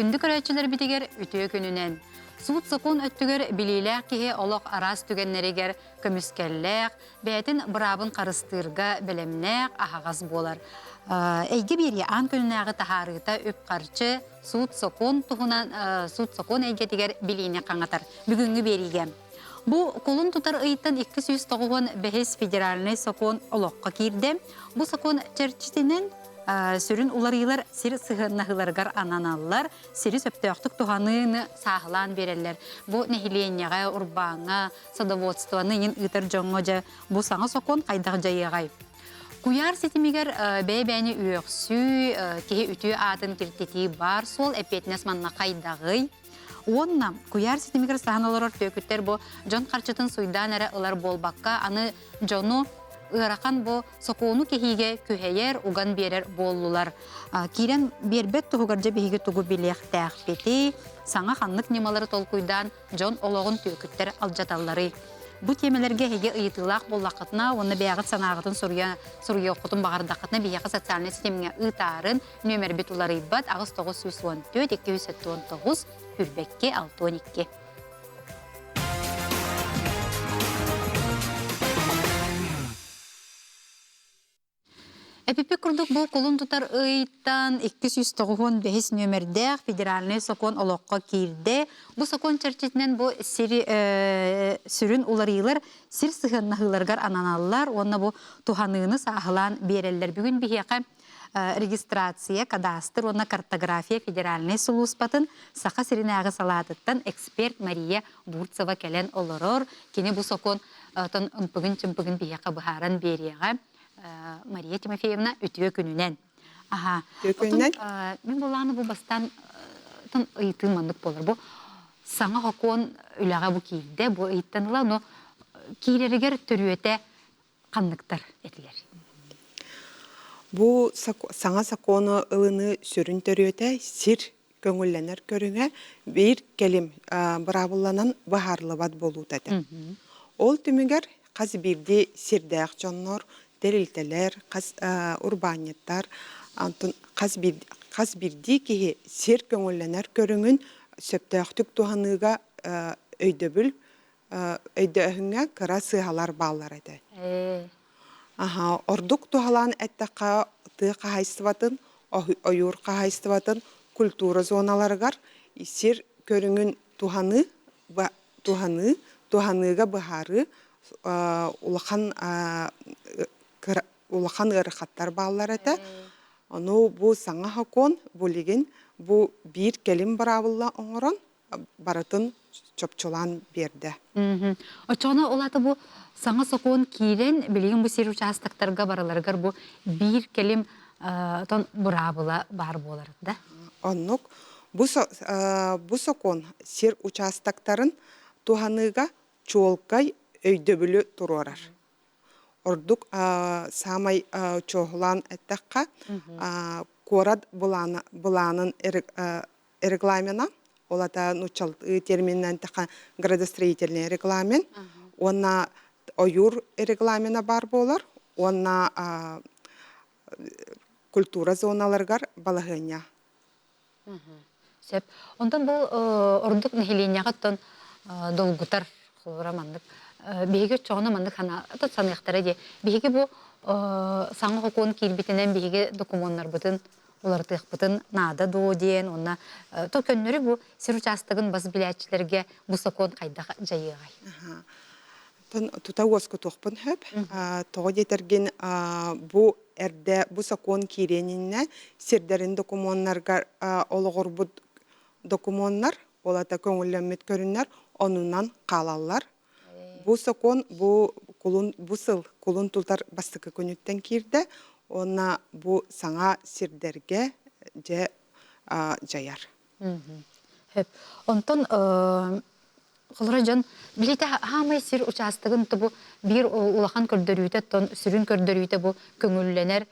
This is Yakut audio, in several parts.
Күндү көрөөччүлэрбитигэр үтүө күнүнэн! Суут-сокуон өттүгэр билиилээх киһи олох араас түгэннэригэр көмүскэллээх, бэйэтин быраабын харыстыырга бэлэмнээх, аһаҕас буолар. Эйгэ биэрии аан күнүнээҕи таһаарыыта үп-харчы, суут-сокуон туһунан суут-сокуон эйгэтигэр билиини хаҥатар. Бүгүҥҥү биэриигэ Бу кулун тутар ыйтан 295 федеральнай сокуон олоххо киирдэ. Бу сокуон чэрчитинэн сүрүн уларыйыылар сир сыһыаннаһыыларыгар ананаллар, сири сөптөөхтүк туһаныыны сааһылаан биэрэллэр. Бу нэһилиэнньэҕэ, урбааҥҥа, садоводствоны иҥин ыытар дьоҥҥо дьэ бу саҥа сокуон хайдах дьайыаҕай? Куйаар ситимигэр бэйэ-бэйэни үөхсүү, киһи үтүө аатын киртитии баар суол, эппиэтинэс манна хайдаҕый? Уонна куйаар ситимигэр саһан олорор түөкүттэр бу дьон харчытын суйдаан эрэ ылар буолбакка, аны дьону ыарахан бу сокуону кэһиигэ күһэйэр, уган биэрэр буоллулар. Киирэн биэрбэт туһугар дьэ биһиги тугу билиэхтээхпитий, саҥа ханнык ньымалары толкуйдаан дьон олоҕун түөкүттэр алдьаталларый? Бу тиэмэлэргэ эһиги ыйытыылаах буоллаххытына уонна бэйэҕит санааҕытын суруйа суруйуоххутун баҕардаххытына биһиэхэ социальнай ситимҥэ ыытаарын нүөмэрбит уларыйбат 8914 279 Хүрбэкки 62. Эпиппит курдук бу кулун тутар ыйтан 295 нүөмэрдээх федеральнай сокуон олоххо киирдэ. Бу сокуон чэрчитинэн бу сири сүрүн уларыйыылар сир сыһыаннаһыыларыгар ананаллар уонна бу туһаныыны сааһылаан биэрэллэр. Бүгүн биһиэхэ регистрация, кадастр уонна картография федеральнай сулууспатын Саха сиринээҕи салаатыттан эксперт Мария Бурцева кэлэн олорор. Кини бу сокуон ымпыгын-чымпыгын биһиэхэ быһааран биэриэҕэ. Мария Тимофеевна, үтүө күнүнэн. Аха. Үтүө күнүнэн. Мин булааны бу бастаан ыйытыы маннык буолар. Бу саҥа сокуон үлэҕэ бу киирдэ, бу ыйыттан ыла, но киирэригэр төрүөтэ ханныктар этилэр? Бу саҥа сокуону ылыныы сүрүн төрүөтэ сир көҥүллэнэр көрүҥэ биир кэлим быраабылланан быһаарыллыбат буолуута этэ. Ол түмүгэр хас биирдии сирдээх дьоннор, тэрилтэлэр, хас урбаанньыттар, онтон хас биирдии киһи сир көҥүллэнэр көрүҥүн сөптөөхтүк туһаныыга өйдөбүл өйдөөһүҥҥэ кыра сыыһалар бааллар этэ. Аха, ордук туһалаан эттэххэ, тыа хаһаайыстыбатын, ойуур хаһаайыстыбатын культура зоналарыгар сир көрүҥүн туһаныы, туһаныы, туһаныыга быһаарыы улахан улахан ыарахаттар бааллар этэ. Ону бу саҥа сокуон билигин бу биир кэлим быраабыла оҥорон барытын чопчулаан биэрдэ. Оччоҕуна ол аата бу саҥа сокуон киирэн, билигин бу сир учаастактарга барыларыгар бу биир кэлим тон быраабыла баар буолар да? Оннук. Бу, бу сокуон сир учаастактарын туһаныыга чуолкай өйдөбүлү туруорар. Ордук саамай чуоһулаан эттэххэ, куорат былаанын регламена, ол ата нууччалыы термининэн таха градостроительный регламент уонна ойуур регламена баар буолар уонна культура зоналарыгар балаһыанньа. Сөп. Онтон бу ордук нэһилиэнньэҕэ оттон долгутар холобура маннык биһиги оччоҕуна маннык саныахтара дии. Биһиги бу саҥа сокуон киирбитинэн биһиги докумуоннарбытын уларытыахпытын наада дуо диэн уонна то көннөрү бу сир учаастагын бас билээччилэргэ бу сокуон хайдах дьайыаҕай? Тута уоскутуохпун сөп. Тоҕо диэтэргин бу эрдэ бу сокуон киириэн иннинэ сирдэрин докумуоннарга олоҕурбут докумуоннар, ол ата көҥүллэммит көрүннэр онунан хаалаллар. Бу сокуон бу кулун бу сыл кулун тутар бастакы күнүттэн киирдэ уонна бу саҥа сирдэргэ дьэ дьайар. Сөп. Онтон холоро дьон билите хаамай сир учаастагын бу биир улахан көрдөрүүтэ оттон сүрүн көрдөрүүтэ бу көҥүллэнэр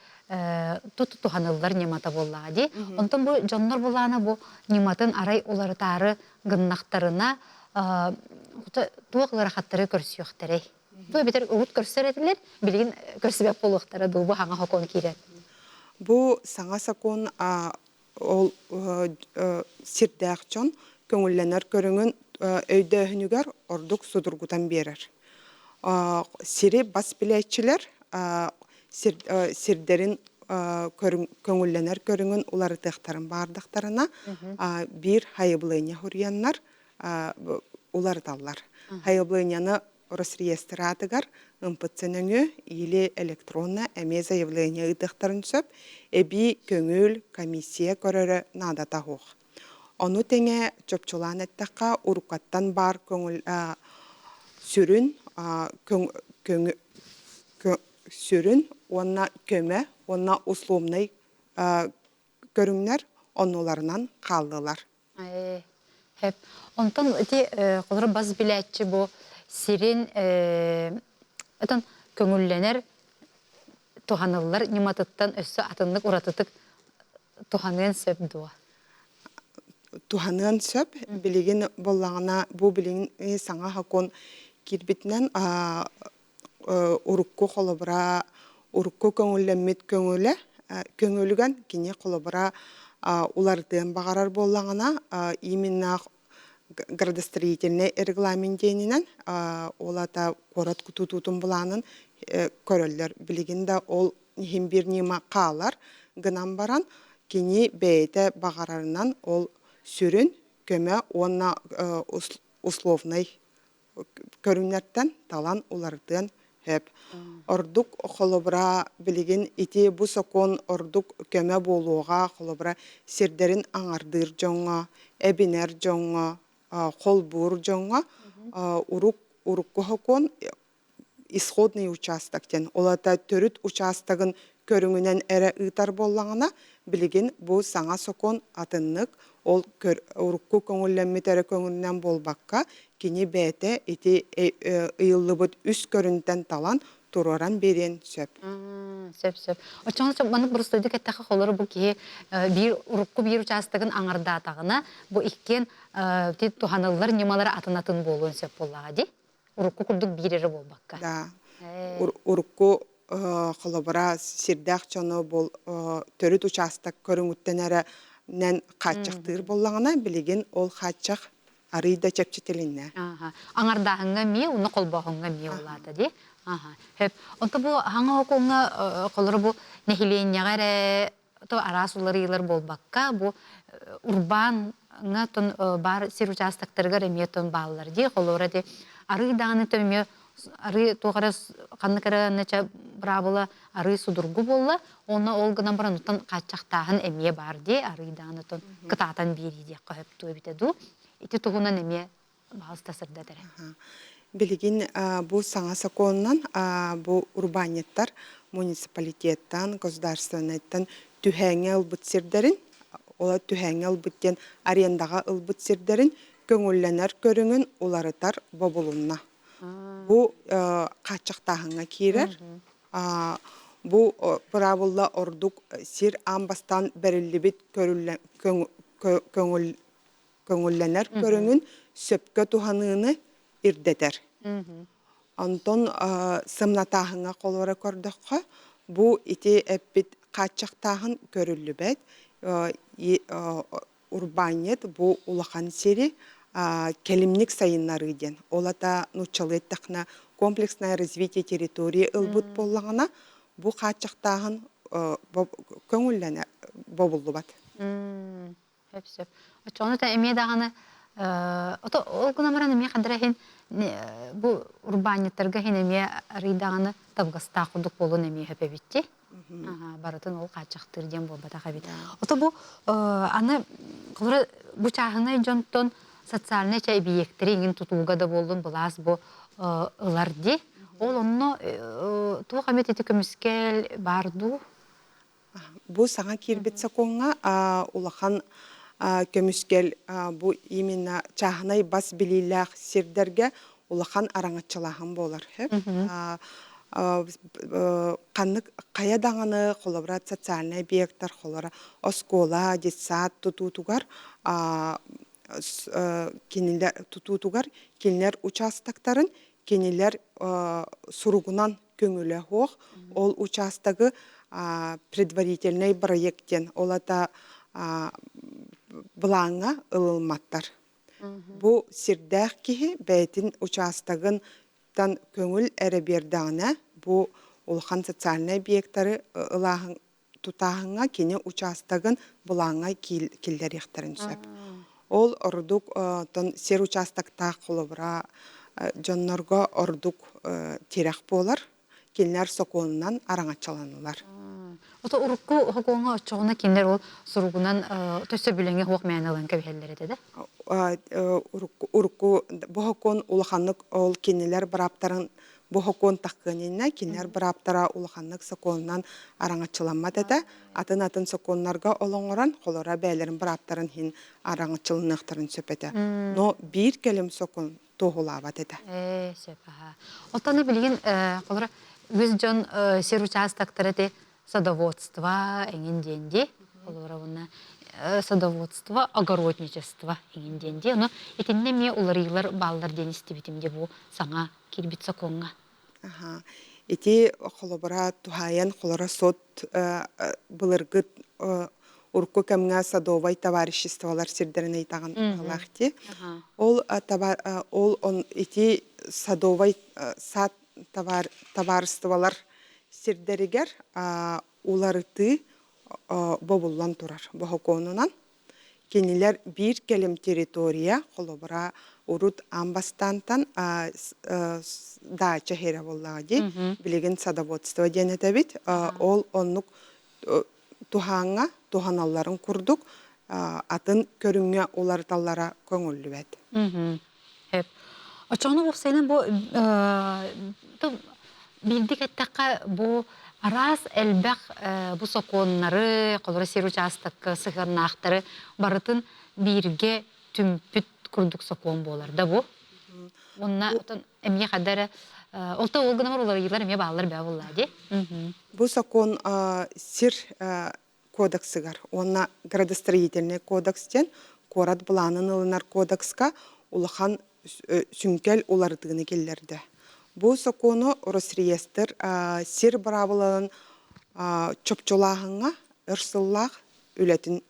тут туһаныллар ньымата буоллаҕа дии. Онтон бу дьоннор булаана бу ньыматын арай уларытаары гыннахтарына туох ыарахаттары көрсүөхтэрэй? Бу эбэтэр урут көрсөр этилэр, билигин көрсүбэт буолуохтара дуу, бу саҥа сокуон киирэн. Бу саҥа сокуон Ол сирдээх дьон көҥүллэнэр көрүҥүн өйдөөһүнүгэр ордук судургутан биэрэр. Сири бас билээччилэр сирдэрин көҥүллэнэр көрүҥүн уларытыахтарын баардахтарына биир хайыбылыанньа суруйаннар уларыталлар. Хайыбылыанньаны Росреестр аатыгар МПЦ нөҥүө или электронно эмиэ заявление ыытыахтарын сөп, эбии көҥүл, комиссия көрөрө наадата суох. Ону тэҥэ чопчулаан эттэххэ, уруккаттан баар көҥүл сүрүн сүрүн уонна көмө уонна условнай көрүҥнэр оннуларынан хааллылар. Сөп. Онтон ити холобура бас билээччи бу сирин отон көҥүллэнэр туһаныллар ньыматыттан өссө атыннык уратытык туһаныан сөп дуо? Туһаныан сөп. Билигин буоллаҕына бу билигин саҥа сокуон киирбитинэн урукку холобура урукку көҥүллэммит көҥүлэ көҥүлүгэн кини холобура уларытыан баҕарар буоллаҕына именно градостроительный регламент диэнинэн ол ата куорат тутуутун былаанын көрөллөр билигин да ол иһин биир ньыма хаалар гынан баран кини бэйэтэ баҕарарынан ол сүрүн көмө уонна условнай көрүҥнэртэн талан уларытыан сөп. Ордук холобура билигин ити бу сокуон ордук көмө буолуоҕа холобура сирдэрин аҥардыыр дьоҥҥо, эбинэр дьоҥҥо, холбуур дьоҥҥо урук урукку сокуон исходный участок диэн ол аата төрүт учаастагын көрүҥүнэн эрэ ыытар буоллаҕына билигин бу саҥа сокуон атыннык ол урукку көҥүллэммит эрэ көҥүлүнэн буолбакка кини бэйэтэ ити ыйыллыбыт үс көрүнтэн талан туруоран биэриэн сөп. Сөп сөп. Оччоҕо маннык боростуойдук эттэххэ холоро бу киһи биир урукку биир учаастагын аҥардаатаҕына бу иккиэн туһаныллар ньымалара атын-атын буолуон сөп буоллаҕа дии? Урукку курдук биир эрэ буолбакка. Да. Урукку холобура сирдээх дьону бу төрүт учаастак көрүҥүттэн эрэ нэн хааччахтыыр буоллаҕына, билигин ол хааччах арыый да чэпчэтилиннэ. Аҥардааһыҥҥа эмиэ, уонна холбооһуҥҥа эмиэ улаата дии. Сөп. Онто бу хаҥа окуоҥҥа холоро бу нэһилиэнньэҕэ эрэ то араас уларыйыылар буолбакка, бу урбааҥҥа тон баар сир учаастактарыгар эмиэ тон бааллар дии. Холобура ити арыы даҕаны то эмиэ арыы туох эрэ ханнык эрэ нача быраабыла арыы судургу буолла, уонна ол гынан баран оттон хааччахтааһын эмиэ баар дии, арыы даҕаны тон кытаатан биэрии диэххэ сөп дуо эбитэ дуу. Ити туһунан эмиэ баҕаста сырдат эрэ. Билигин бу саҥа сокуонунан бу урбаанньыттар муниципалитеттан, государственнайтан түһээҥҥэ ылбыт сирдэрин, ол түһээҥҥэ ылбыт диэн арендаҕа ылбыт сирдэрин көҥүллэнэр көрүҥүн уларытар бобулунна. Бу хааччахтааһыҥҥа киирэр. Бу быраабылла ордук сир аан бастаан бэриллибит көҥүл көҥүллэнэр көрүҥүн сөпкө туһаныыны ирдэтэр. Онтон сымнатааһыҥҥа холуора көрдөххө, бу ити эппит хааччахтааһын көрүллүбэт. Урбаанньыт бу улахан сири кэлимник сайыннарыы диэн. Ол ата нууччалыы эттэххинэ комплексное развитие территории ылбыт буоллаҕына, бу хааччахтааһын көҥүллэнэ бобуллубат. Сөп сөп. Оччоҕуна та эмиэ даҕаны ото ол гынан баран эмиэ хадара иһин бу урбаанньыттарга иһин эмиэ арый даҕаны табыгастаах курдук буолуон эмиэ сөп эбит дии. Барытын ол хааччахтыыр диэн буолбатах эбит. Ото бу аны холобура бу чааһынай дьонтон социальнай чэ эбийиэктэри иҥин тутууга да буоллун былаас бу ылар дии. Ол онно туох эмит ити көмүскэл баар дуу? Бу саҥа киирбит сокуоҥҥа улахан көмүскэл бу именно чааһынай бас билиилээх сирдэргэ улахан араҥаччылааһын буолар. Ханнык хайа даҕаны холобура социальнай объектар холобура оскуола, детсад тутуутугар кинилэр тутуутугар кинилэр участоктарын кинилэр суругунан көҥүлэ суох ол учаастагы предварительный проект диэн ол ата былааҥҥа ылылматтар. Бу сирдээх киһи бэйэтин учаастагын тан көҥүл эрэ биэрдэҕинэ, бу улахан социальнай объектары ылааһын тутааһыҥҥа кини учаастагын былааҥҥа киллэриэхтэрин сөп. Ол ордук сир учаастактаах холобура дьоннорго ордук тирэх буолар. Кинилэр сокуонунан араҥаччыланаллар. Ото урукку сокуоҥҥа оччоҕуна кинилэр ол суругунан төссө билэҥҥэ суох мээнэ ылан кэбиһэллэр этэ да? Урукку бу сокуон улаханнык ол кинилэр бырааптарын бу сокуон таххыан иннинэ кинилэр бырааптара улаханнык сокуонунан араҥаччыламмат этэ. Атын-атын сокуоннарга олоҥорон холоро бэйэлэрин бырааптарын иһин араҥаччыланыахтарын сөп этэ. Но биир кэлим сокуон туоһулаабат этэ. Ээ, сөп аха. Оттон билигин холоро үгүс дьон сир участоктара ти садоводство эҥин диэн дии. Холобура уонна садоводство, огородничество эҥин диэн дии. Ону итиннэ эмиэ уларыйыылар бааллар диэн истибитим дии бу саҥа киирбит сокуоҥҥа. Аха. Ити холобура туһаайан холоро сот былыргы урукку кэмҥэ садовай товариществолар сирдэрин ыйтаҕын быһылаах дии. Ол ол он ити садовай сад товар табаарыстыбалар сирдэригэр уларытыы бобуллан турар боһокуонунан. Кинилэр биир кэлим территория, холобура, урут аан бастаантан даача иһэрэ буоллаҕа дии, билигин садоводство диэн этэбит. Ол оннук туһааҥҥа туһаналларын курдук атын көрүҥҥэ уларыталлара көҥүллүбэт. Сөп. Оччоҕуна уопсайынан бу биирдик эттэххэ бу араас элбэх бу сокуоннары, холобура сир учаастакка сыһыаннаахтары барытын бииргэ түмпүт курдук сокуон буолар да бу. Уонна отон эмиэ хада эрэ ол ол гынамар уларыйыылар эмиэ бааллар бээ буоллаа дии. Бу сокуон сир кодексыгар уонна градостроительный кодекс диэн куорат былаанын ылынар кодекска улахан сүҥкэл уларытыыны киллэрдэ. Бу сокуону Росреестр сир быраабылаларын чопчулааһыҥҥа өр сыллаах үлэтин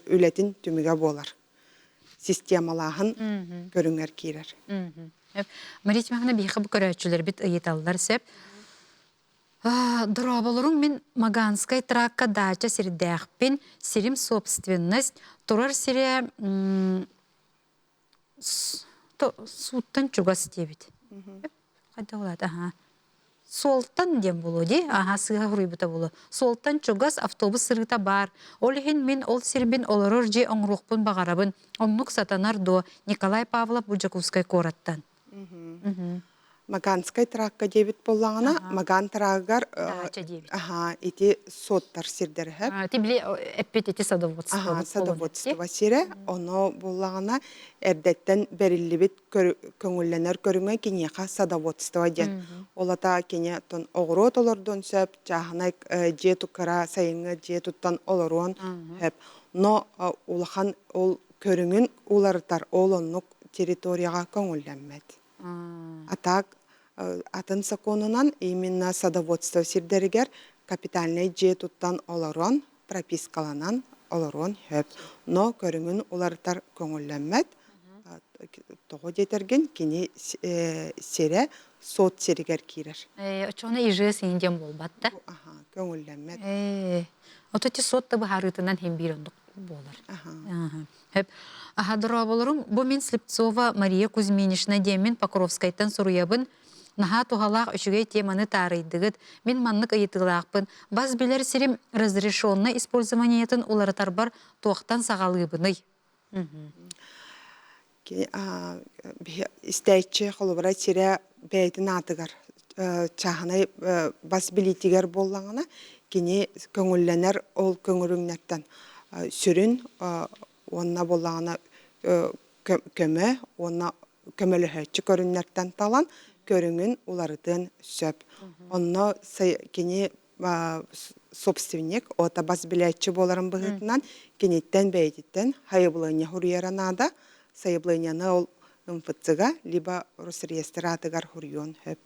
үлэтин түмүгэ буолар. Системалааһын көрүҥэр киирэр. Мария Тимофеевна, биһиэхэ бу көрөөччүлэрбит ыйыталлар сөп. Дорооболоруҥ мин Маганскай тракка даача сирдээхпин, сирим собственность, турар сирэ сууттан чугас диэбит. Хайдах улаат аһаа. Суолтан диэн буолуо дии, аһаа сыыһа суруйбута буолуо. Суолтан чугас автобус сырыыта баар. Ол иһин мин ол сирбин олорор дьиэ оҥоруохпун баҕарабын. Оннук сатанар дуо? Николай Павлов бу Дьокуускай куораттан. Маганскай тракка диэбит буоллаҕына, Маган трагыгар Даача диэбит. аһаа ити суоттар сирдэрэ сөп. Ти били эппит ити садоводство Аһаа садоводство сирэ, ону буоллаҕына эрдэттэн бэриллибит көҥүллэнэр көрүҥэ киниэхэ садоводство диэн. Ол ата кини оттон оҕуруот олордуон сөп, чааһынай дьиэ кыра сайыҥҥы дьиэ туттан олоруон сөп. Но улахан ол көрүҥүн уларытар, ол оннук территорияҕа көҥүллэммэт. А так атын сокуонунан именно садоводство сирдэригэр капитальнай дьиэ туттан олорон, пропискаланан олоруон сөп. Но көрүҥүн уларытар көҥүллэммэт. Тоҕо диэтэргин кини сирэ сот сиригэр киирэр. Оччоҕуна ИЖС иин диэн буолбат да? Көҥүллэммэт. Ото ити сот да быһаарыытынан иһин биир оннук буолар. Сөп. Аха, дорооболоруҥ. Бу мин Слепцова Мария Кузьминична диэммин Покровскайтан суруйабын. Наһаа туһалаах үчүгэй теманы таарыйдыгыт. Мин маннык ыйытыылаахпын. Бас билэр сирим разрешенное использованиетын уларытарбар туохтан саҕалыыбыный? Истээччи холобура сирэ бэйэтин аатыгар чааһынай бас билиитигэр буоллаҕына, кини көҥүллэнэр ол көҥүрүҥнэртэн сүрүн уонна буоллаҕына көмө уонна көмөлөһөөччү көрүҥнэртэн талан көрүҥүн уларытыан сөп. Онно кини собственник, ота бас билээччи буоларын быһыытынан киниттэн бэйэтиттэн сайабылыанньа суруйара наада. Сайабылыанньаны ол МФЦ-га либо Росреестр аатыгар суруйуон сөп.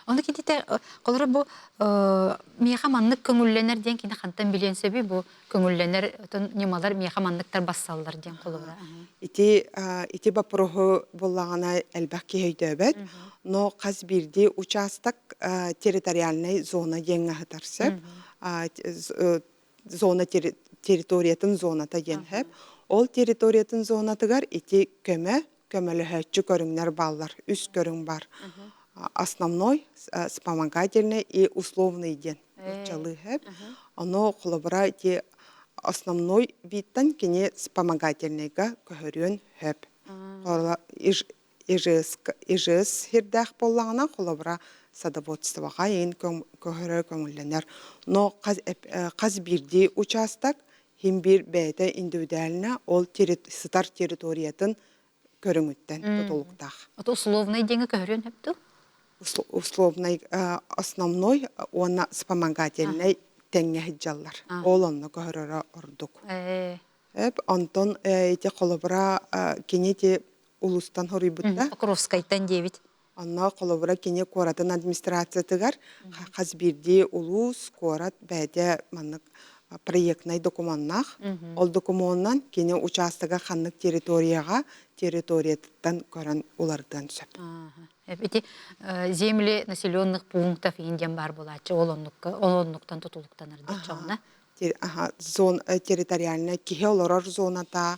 Ону кинитэ холобура бу миэхэ маннык көҥүллэнэр диэн кини хантан билиэн сөбүй бу көҥүллэнэр ньымалар миэхэ манныктар бассаллар диэн холобура. Ити ити боппуруоһу буллаҕына элбэх киһи өйдөөбөт, но хас биирдии учаастак территориальнай зона диэҥҥэ сытар сөп. Зона территориятын зоната диэн сөп. Ол территориятын зонатыгар ити көмө көмөлөһөөччү көрүҥнэр бааллар. Үс көрүҥ бар. Основной, вспомогательный и условный диэн нууччалыы сөп. Ону холобура ити основной видтан кини вспомогательныйга көһөрүөн сөп. ИЖС сирдээх буоллаҕына, холобура, садоводствоҕа иһин көһөрө көҥүллэнэр. Но хас биирдии учаастак иһин биир бэйэтэ индивидуально ол сытар территориятын көрүҥүттэн тутулуктаах. Ото условнай диэҥэ көһөрүөн сөп дуу? Условнай основной уонна вспомогательнай тэҥҥэ сылдьаллар. Ол онно көһөрөрө ордук. Эп онтон ити холобура кини ити улуустан хоруйбута. Покровскайтан диэбит. Онно холобура кини куоратын администрациятыгар хас биирдии улуус, куорат бэйэтэ маннык проектнай докумуоннаах. Ол докумуонунан кини учаастага ханнык территорияҕа территориятыттан көрөн уларытыан сөп. Ити земли населенных пунктов иһин диэн баар буолааччы ол оннукка ол оннуктан тутулуктанар диччоҕуна. Зон территориальная киһи олорор зоната,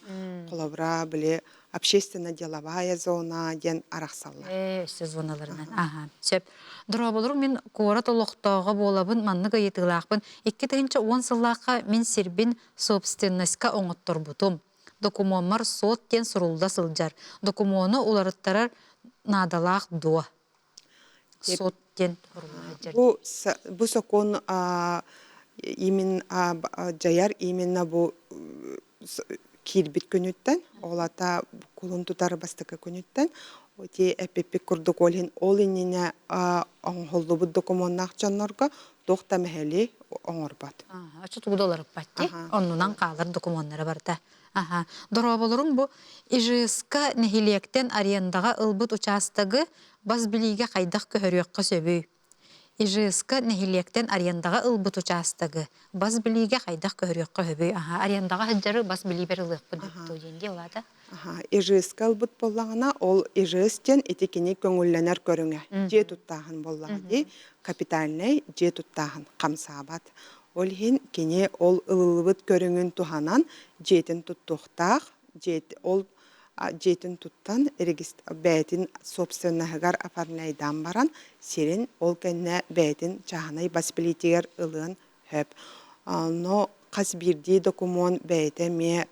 холобура, били общественно-деловая зона диэн арахсаллар. Өссө зоналарынан. Аха, сөп. Дорооболорум мин куорат олохтооҕо буолабын, маннык ыйытыылаахпын. 2010 сыллаахха мин сирбин собственностька оҥотторбутум. Докумуоммар суот диэн сурулла сылдьар. Докумуону уларыттарар наадалаах дуо? Суот диэн сурулла сылдьар. Бу сокуон именно дьайар именно бу киирбит күнүттэн, ол ата кулун тутар бастакы күнүттэн ити эппиппит курдук ол иһин ол иннинэ оҥоһуллубут докумуоннаах дьоннорго туох да мэһэли оҥорбот. Оччо тугу да уларыппат дии. Оннунан хаалар докумуоннара барыта. Аха. Дорооболорум бу ИЖС-ка нэһилиэктэн арендаҕа ылбыт учаастагы бас билиигэ хайдах көһөрүөххэ сөбүй? ИЖС-ка нэһилиэктэн арендаҕа ылбыт учаастагы бас билиигэ хайдах көһөрүөххэ сөбүй? Аха, арендаҕа сылдьары бас билиибэр ылыахпын сөп диэн дии улаата. Аха, ИЖС-ка ылбыт буоллаҕына, ол ИЖС диэн ити кини көҥүллэнэр көрүҥэ. Дьиэ туттааһын буоллаҕа дии. Капитальнай дьиэ туттааһын хамсаабат. Ол иһин кини ол ылыллыбыт көрүҥүн туһанан дьиэтин туттуохтаах, дьиэт, ол дьиэтин туттан бэйэтин собственноһыгар оформляйдаан баран сирин ол кэннэ бэйэтин чааһынай бас билиитигэр ылыан сөп. Но хас биирдии докумуон бэйэтэ эмиэ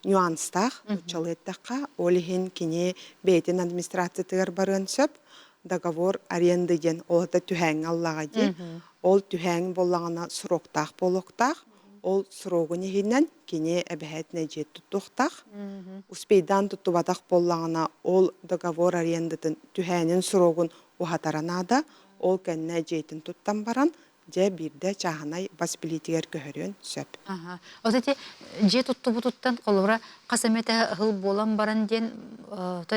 нюанстаах нууччалыы эттэххэ, ол иһин кини бэйэтин администрациятыгар барыан сөп. Договор аренды диэн ол это түһээҥҥэ аллаҕа дии. Ол түһээҥ буоллаҕына сроктаах буолуохтаах. Ол срогун иһинэн кини эбэһээтинэ дьиэ туттуохтаах. Успейдаан туттубатах буоллаҕына, ол договор арендатын түһээнин срогун уһатара наада. Ол кэннэ дьиэтин туттан баран, дьэ биирдэ чааһынай бас билиитигэр көһөрүөн сөп. Аха. Вот эти дьиэ туттубутуттан холобура хас эмэтэ ыһыл буолан баран диэн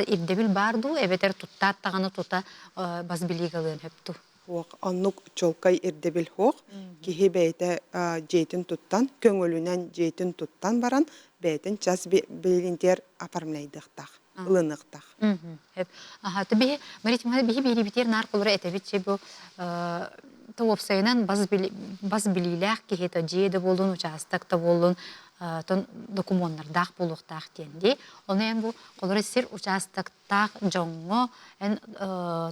ирдэбил баар дуу эбэтэр туттаат даҕаны тута бас билиигэ ылыан сөп дуу? Суох, оннук чуолкай ирдэбил суох. Киһи бэйэтэ дьиэтин туттан, көҥүлүнэн дьиэтин туттан баран, бэйэтин час билинтиэр оформляйдыахтаах, ылыныахтаах. Аха, биһи Мария биһи биирибитигэр наар холура этэбит че бу уопсайынан бас билиилээх киһи то дьиэ да буоллун, учаастак да буоллун, тон докумуоннардаах буолуохтаах диэн дии. Ону эн бу холура сир учаастактаах дьоҥҥо эн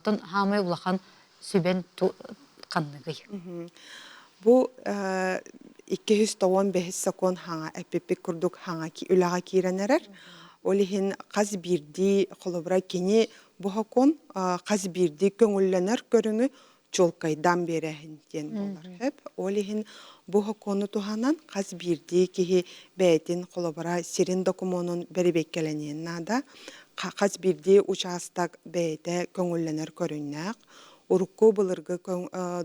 тон хаамай улахан сүбэн ханныгый? Бу 295 сокуон хаҥа эппиппит курдук хаҥа үлэҕэ киирэн эрэр. Ол иһин хас биирдии холобура кини бу сокуон хас биирдии көҥүллэнэр көрүҥү чуолкайдаан биэрээһин диэн буолар. Сөп. Ол иһин бу сокуону туһанан хас биирдии киһи бэйэтин холобура сирин докумуонун бэрэбиэркэлэниэн наада. Хас биирдии учаастак бэйэтэ көҥүллэнэр көрүҥнээх. Урукку былыргы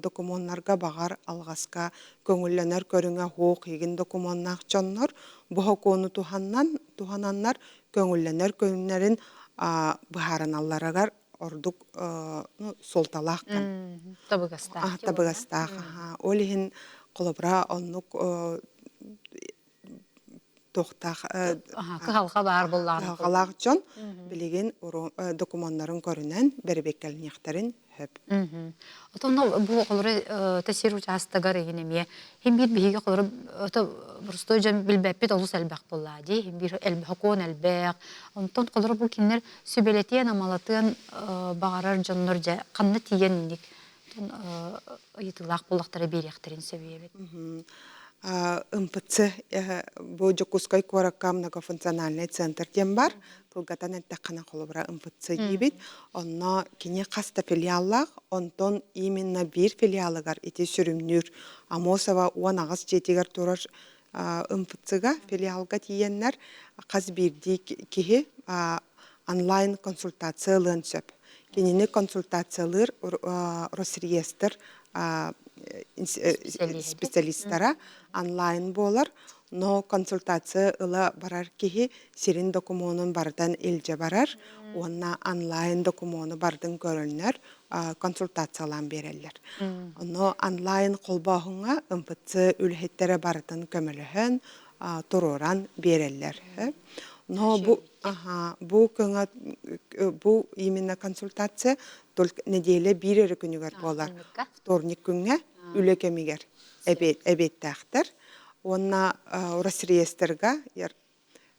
докумуоннарга баҕар алҕаска көҥүллэнэр көрүҥэ суох игин докумуоннаах дьоннор бу сокуону туһаннан туһананнар. көҥүллэнэр көрүҥнэрин быһаарыналларыгар ордук суолталаах кэм. Табыгастаах. Табыгастаах. Ол иһин холобура оннук туохтаах кыһалҕа баар буоллаҕына кыһалҕалаах дьон билигин докумуоннарын көрүнэн бэрэбиэркэлэниэхтэрин сөп. Отон бу оҕолору сир учаастагар игин эмиэ хим биир биһиги оҕолору боростуой дьон билбэппит олус элбэх буоллаа дии хим биир хокуон элбэх онтон холоро бу кинилэр сүбэлэтиэн амалатыан баҕарар дьоннор дьэ ханна тиийэн инник ыйытыылаах буоллахтара биэриэхтэрин сөбүөбүт. МПЦ бу Дьокуускай куоракка многофункциональный центр диэн бар. Кылгатан эттэххинэ холобура МПЦ диибит. Онно кини хас да филиаллаах, онтон именно биир филиалыгар ити сүрүннүүр Амосова 18 дьиэтигэр турар МФЦ-га филиалга тиийэннэр хас биирдии киһи онлайн консультация ылыан сөп. Кинини консультациялыыр Росреестр специалистара онлайн буолар, но консультация ыла барар киһи сирин докумуонун барытын илдьэ барар уонна онлайн докумуону барытын көрөннөр консультациялаан биэрэллэр. Онно онлайн холбооһуҥҥа МФЦ үлэһиттэрэ барытын көмөлөһөн, туруоран биэрэллэр. Но бу бу көҥө бу именно консультация только неделя биир эрэ күнүгэр буолар. Вторник күҥҥэ үлэ кэмигэр эбиэттээхтэр. Уонна Росреестрга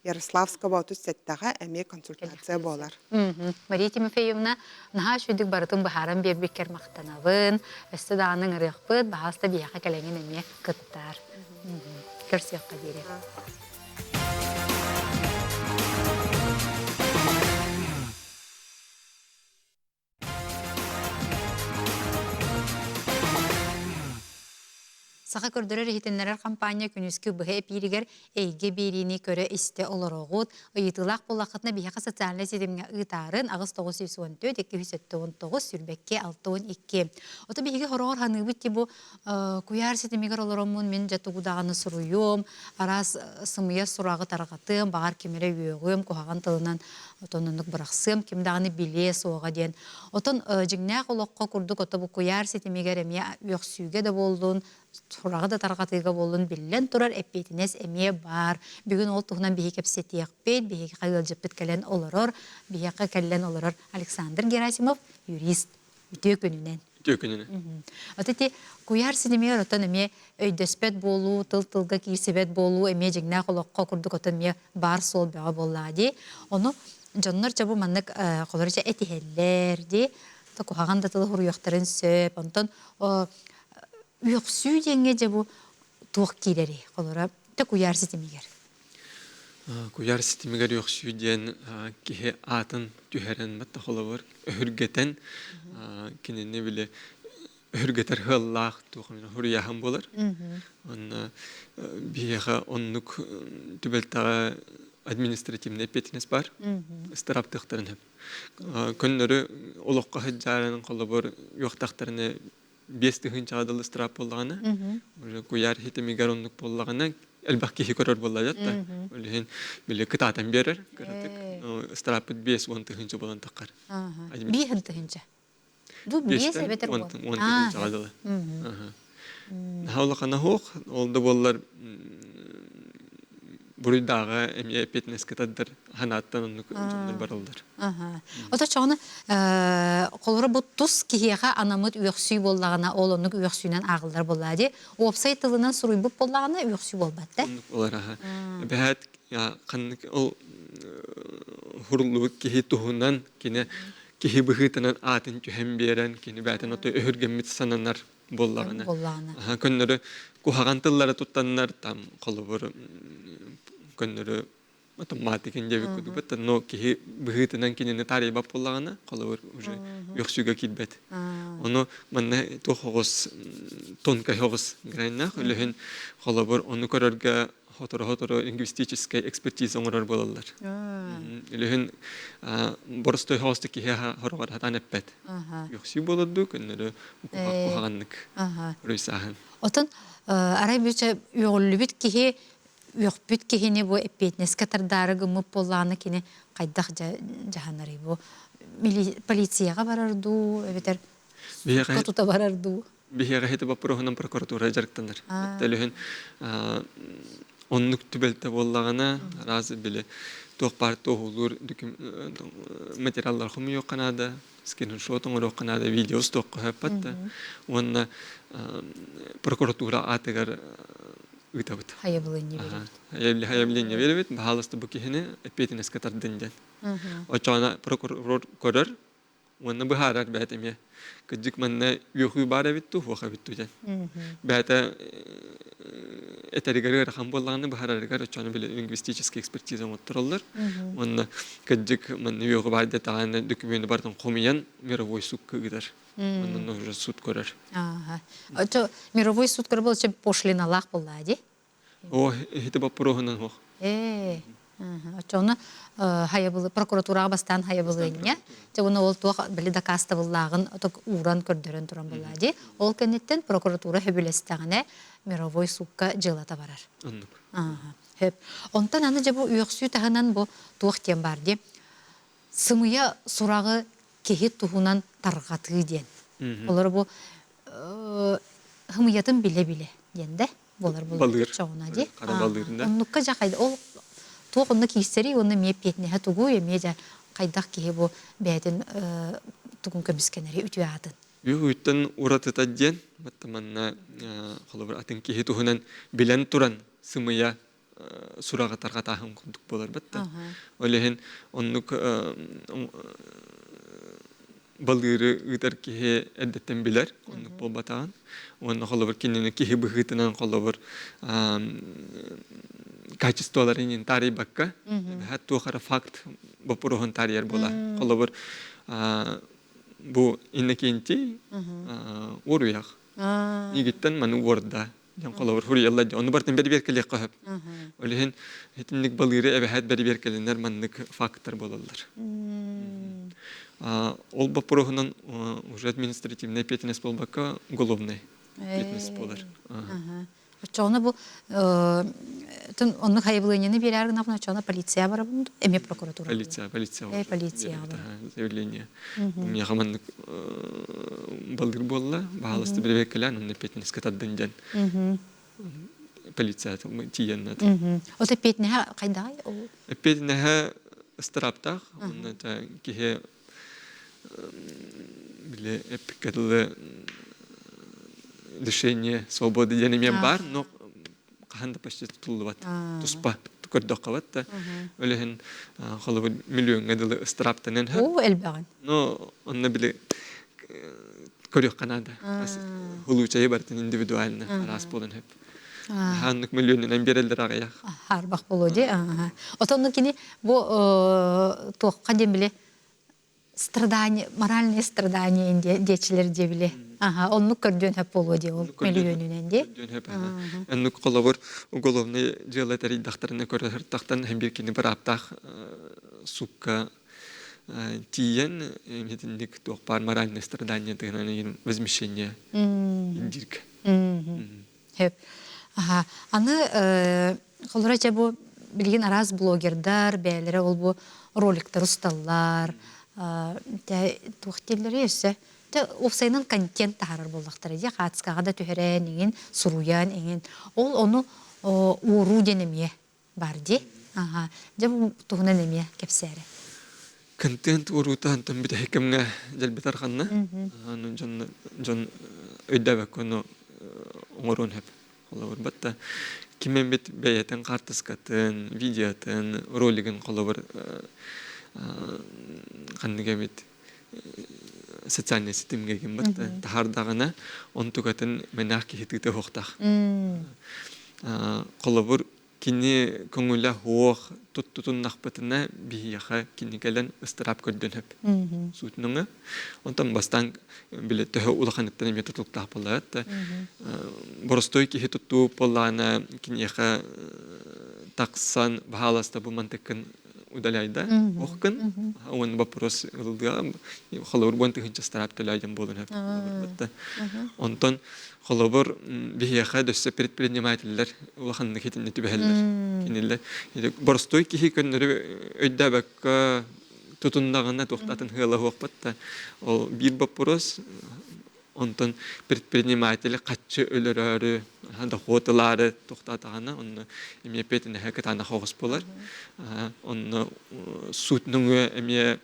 Ярославского 37-ҕэ эмиэ консультация буолар. Мария Тимофеевна, наһаа үчүгдүк барытын быһааран биэрбиккэр махтанабын. Өссө даҕаны ыҥырыахпыт, баһаалыста биһиэхэ кэлэҥин эмиэ кыттаар. Көрсүөххэ диэри. Саха көрдөрөр-иһитиннэрэр хампаанньа күнүскү быһа эпииригэр эйгэ биэриини көрө-истэ олороҕут. Ыйытыылаах буоллаххытына биһиэхэ социальнай ситимҥэ ыытаарын 8914 279 сүүрбэккэ 62. Ото биһиги хороҕор ханыыбыт ти бу куйаар ситимигэр олороммун мин дьэ тугу даҕаны суруйуом, араас сымыйа сураҕы тарҕатыам, баҕар ким эрэ үөҕүөм, куһаҕан тылынан отон оннук бырахсыам, ким даҕаны билиэ суоҕа диэн. Отон дьиҥнээх олоххо курдук ото бу куйаар ситимигэр эмиэ үөхсүүгэ да буоллун, сураҕы да тарҕатыыга буоллун биллэн турар эппиэтинэс эмиэ баар. Бүгүн ол туһунан биһиги кэпсэтиэхпит, биһиэхэ ыалдьыппыт кэлэн олорор, биһиэхэ кэлэн олорор Александр Герасимов, юрист. Үтүө күнүнэн. Үтүө күнүнэн. От ити куйаар ситимигэр оттон эмиэ өйдөспөт буолуу, тыл-тылга киирсибэт буолуу эмиэ дьиҥнээх олоххо курдук оттон эмиэ баар суол бөҕө буоллаҕа дии. Ону дьоннор чэ бу маннык холоро чэ этиһэллэр дии, куһаҕан да тылы суруйуохтарын сөп. Онтон үөхсүү диэҥҥэ дьэ бу туох киирэрий? Холоро тэ куйаар ситимигэр. Куйаар ситимигэр үөхсүү диэн киһи аатын түһэрэн батта холобур өһүргэтэн кинини били өһүргэтэр ыаллаах туох эмэ хуруйааһын буолар. Онно биһиэхэ оннук түбэлтэҕэ административнай эппиэтинэс баар. Ыстараптыахтарын сөп. Көннөрү олоххо сылдьаарын холобур үөхтэхтэринэ 5000-чаҕа дылы ыстыраап буоллаҕына, уже куйаар ситимигэр оннук буоллаҕына, элбэх киһи көрөр буолла да. Ол иһин били кытаатан биэрэр кыратык. Ыстырааппыт 50 тыһыынча буолан таххар. 5 тыһыынча. Бу биэс эбэтэр он тыһыынчаҕа дылы. Наһаа улахана суох, ол да буоллар буруйдааҕа эмиэ эппиэтинэскэ тардар ханааттан оннук дьоннор бараллар. Ото чоҕуна холоро бу тус киһиэхэ анаммыт үөхсүү буоллаҕына, ол оннук үөхсүүнэн ааҕыллар буоллаа дии. Уопсай тылынан суруйбут буоллаҕына үөхсүү буолбат да. Оннук болар аха. Бэһээт ханнык ол хуруллубут киһи туһунан кини киһи быһыытынан аатын түһэн биэрэн кини бээтин ото өһүргэммит сананар буоллаҕына. Буоллаҕына. Көннөрү куһаҕан тыллары туттаннар там холобур көннөрү автоматикин диэбит курдук но киһи быһыытынан кинини таарыйбат буоллаҕына холобур уже үөхсүүгэ киирбэт ону манна туох оҕус тонкай оҕус граннаах үлэһин холобур ону көрөргө хотору-хотору лингвистическэй экспертиза оҥорор буолаллар үлэһин боростой хоҕустук киһи хороҕор хатаан эппэт үөхсүү буолар дуу көннөрү куһаҕаннык уруйсааһын Отон арай бүчэ үөҕүллүбүт киһи. үөхпүт киһини бу эппиэтинэскэ тардаары гыммыт буоллаҕына кини хайдах дьаһанарый бу полицияҕа барар дуу эбэтэр Биһиэхэ тута барар дуу? Биһиэхэ ити боппуруоһунан прокуратура дьарыктанар. Төлөһүн оннук түбэлтэ буоллаҕына, араас били туох баар туоһулуур материаллар хомуйуохха наада, скриншот оҥоруохха наада, видео устуохха сөп да. Уонна прокуратура аатыгар ыытабыт. Хайабылынньа биэрэбит. Хайабылынньа биэрэбит, баһаалыста бу киһини эппиэтинэскэ тардын диэн. Оччоҕуна прокурор көрөр, уонна быһаарар бэйэтэ эмиэ кырдьык манна үөхүү баар эбит дуу, суох эбит дуу диэн. Бэйэтэ этэригэр ыарахан буоллаҕына быһаарарыгар оччону били лингвистический экспертиза оҥоттороллор. Уонна кырдьык манна үөҕү баар диэтэҕинэ документы барытын хомуйан мировой суукка ыытар. Онон уже суут көрөр. Ото мировой суут көрөр болча пошлиналаах буоллаа дии? О, ити боппуруоһунан суох. Ээ, оччоҕуна хайабылы прокуратураҕа бастаан хайабылыанньа, дьэ уонна ол туох били дакаастабыллааҕын ууран көрдөрөн туран буоллаа дии. Ол кэнниттэн прокуратура сөбүлэстэҕинэ мировой суукка дьыалата барар. Оннук. Сөп. Онтон аны дьэ бу үөхсүү таһынан бу туох диэн баар дии. Сымыйа сураҕы киһи туһунан тарҕатыы диэн. Олору бу хымыйатын билэ-билэ диэн да буолар Балыыр. чоҕуна дии. Хара балыырында. Оннукка дьэ хайда ол туох онно киирсэрий уонна эмиэ эппиэтинэһэ тугуй эмиэ дьэ хайдах киһи бу бэйэтин тугун көмүскэнэри үтүө аатын. Үһүттэн уратыта диэн батта манна холобур атын киһи туһунан билэн туран сымыйа сураҕы тарҕатааһын курдук буолар батта. Ол иһин оннук балыыры ыытар киһи эрдэттэн билэр, оннук буолбатаҕын. Уонна холобур кинини киһи быһыытынан холобур качестволарын иһин таарыйбакка, туох эрэ факт боппуруоһун таарыйар буола. Холобур бу Иннокентий уоруйах. Игиттэн маны уорда диэн холобур хуруйаллар дии. Ону барытын бэрибиэркэлиэххэ сөп. Ол иһин итинник балыыры эбэһээт бэрибиэркэлэнэр маннык фактор буолаллар. Ол боппуруоһунан уже административный эппиэтинэс буолбакка уголовный эппиэтинэс буолар. Оччоҕуна бу оннук хайабылыанньаны биэрээр гынабын оччоҕуна полиция барабын эмиэ прокуратура полиция полиция полиция заявление миэхэ маннык балыыр буолла баһаалыста бирибиэккэлээн онно эппиэтинэскэ тардын диэн полиция тиийэн От эппиэтинэһэ хайдаҕай ол эппиэтинэһэ ыстырааптаах онно киһи били эппиккэ дылы лишение свободы диэн эмиэ баар но хаһан да почти тутуллубат туспа көрдөххө бат да ол иһин холобур миллиоҥҥа дылы ыстырааптанан Оо, элбэҕин. Но онно били көрүөххэ наада. Хулуучайы барытын индивидуально араас буолан сөп. Хааннык миллионунан биэрэллэр аҕыйах. Харбах болуо дии. Отонну кини бу туохха диэн били страдание, моральное страдание диэчилэр диэбили. Аха, оннук көрдүөн хөп буолуо дии ол мөлүйүөнүнэн дии. Оннук холобур уголовный дьыала тэрийдэхтэринэ көрөһөртахтан һэм биир кини бырааптаах суукка тиийэн итинник туох баар моральное страдание тыгынан возмещение индирк. Хөп. Аха. Аны холоро чэ бу билигин араас блогердар бэйэлэрэ ол бу роликтар усталлар туох дииллэрий өссө Дьэ, уопсайынан контент таһаарар буоллахтара дии, хаацкаҕа да түһэрэн эҥин, суруйан эҥин. Ол ону уоруу диэн эмиэ баар дии. Аха. Дьэ, бу туһунан эмиэ кэпсээрэ. Контент уоруута онтон бүтэһик кэмҥэ дьэлби тарҕанна. Аны дьон дьон өйдөөбөккө ону оҥоруон сөп. Холобур, батта ким эмит бэйэтин хаартыскатын, видеотын, ролигын холобур ханнык эмит социальнай ситимҥэ гин батта таһаардаҕына онтукатын мэнээх киһи тыыта уһуохтаах. Холобур, кини көҥүлэ суох туттутуннахпытына биһиэхэ кини кэлэн ыстыраап көрдөн сөп суутунуҥа. Онтон бастаан били төһө улаханыттан эмиэ тутулуктаах буоллаҕа да боростуой киһи туттуу буоллаҕына киниэхэ тахсан баһааласта бу мантыккын удаляйда охкын уон вопрос ылылыа холобур буон тыһыынча старап төлөөдөн буолун хөп онтон холобур биһиэхэ дөссө предпринимателлэр улаханнык итиннэ түбэһэллэр кинилэр боростуой киһи көннөрү өйдөөбөккө тутуннаҕына туохтатын ыалаһуохпат да ол биир боппуруос онтон предприниматели хаччы өлөрөөрү дохуот ылаары туохтаатаҕына онно эмиэ петинэһэ кытаанах оҕус буолар онно суут нөҥүө эмиэ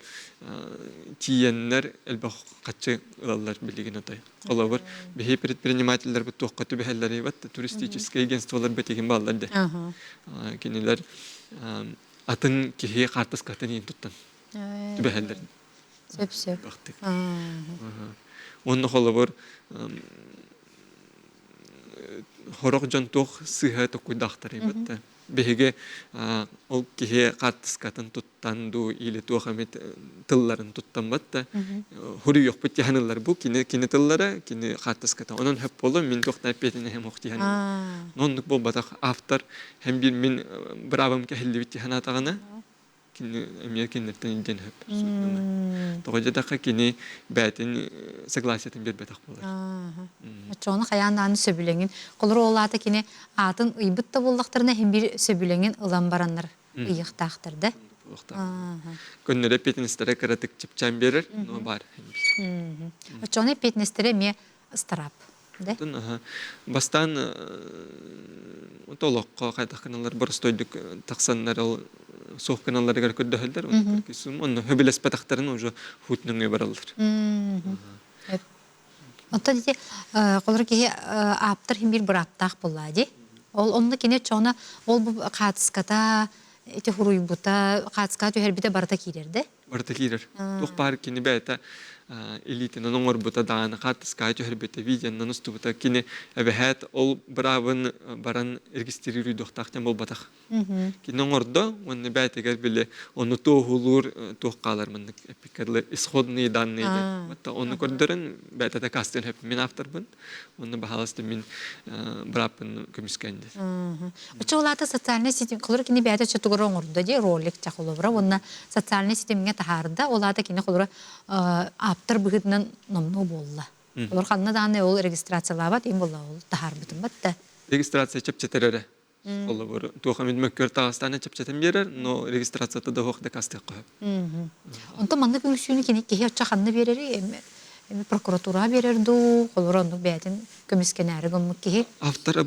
тиийэннэр элбэх хаччы ылаллар билигин отой холобур биһи предпринимателлэрбит туохха түбэһэллэрий бат туристическай агентстволар бэтигин бааллар де кинилэр атын киһи хаартыскатын иин туттан түбэһэллэр Сөп сөп. Уонна холобур хорох дьон туох сыыһа токуйдаахтарый бытта. Биһиги ол киһи хаартыскатын туттан дуу или туох эмит тылларын туттан батта хуруйуохпут тиһаныллар бу кини кини тыллара кини хаартыската онон хөп болу мин туохтан эппиэтинэһим ох тиһан оннук буолбатах автор һэм биир мин быраабым кэһиллибит тиһанаатаҕына кини эмиэ кинилэртэн илдьэн сөп тоҕо диэтэххэ кини бэйэтин согласиетын биэрбэтэх буолар Оччоҕуна хайаан даҕаны сөбүлэҥин холоро ол аата кини аатын ыйбыт да буоллахтарына иһин биир сөбүлэҥин ылан бараннар ыйыахтаахтар да көннөрү эппиэтинэстэрэ кыратык чэпчээн биэрэр но баар Оччоҕуна эппиэтинэстэрэ эмиэ ыстараап да Бастаан олоххо хайдах гыналлар боростуойдук тахсаннар ол суох гыналларыгар көрдөһөллөр онно хөбүлэспэтэхтэрин уже хуут нөҥүө бараллар. Оттон ити холоро киһи ааптар иһин биир бырааптаах буоллаа дии. Ол онно кини оччоҕуна ол бу хаатыската ити хуруйбута хаатыскаҕа түһэрбитэ барыта киирэр да? Барыта киирэр. Туох баар кини бэйэтэ илиитинэн оҥорбута даҕаны хаартыскаҕа түһэрбитэ, видеонан устубута. Кини эбэһээт ол быраабын баран регистрирыйдыахтаах диэн буолбатах. Кини оҥордо уонна бэйэтигэр били ону туоһулуур туох хаалар маннык эппиккэ дылы исходные данные диэн. Вот ону көрдөрөн бэйэтэ дакаастыан сөп. Мин авторбын. Уонна баһаалыста мин бырааппын көмүскээн диэн. Оччо ол аата социальнай ситим холобура кини бэйэтэ оччотугар оҥордо дии ролик ча холобура уонна социальнай ситимҥэ таһаарда ол аата кини холобура ааптар быһыытынан номнуо буолла. Олор ханна даҕаны ол регистрациялаабат им буолла ол таһаарбытым да. Регистрация чэпчэтэр эрэ. Холобур, туох эмит мөккүөр таҕыстаана чэпчэтэн биэрэр, но регистрацията да суох дакаастыахха сөп. Онтон маннык үҥсүүнү кини киһи оччо ханна биэрэрий? Эми прокуратураҕа биэрэр дуу, холобура оннук бэйэтин көмүскэнээри гыммыт киһи. Автор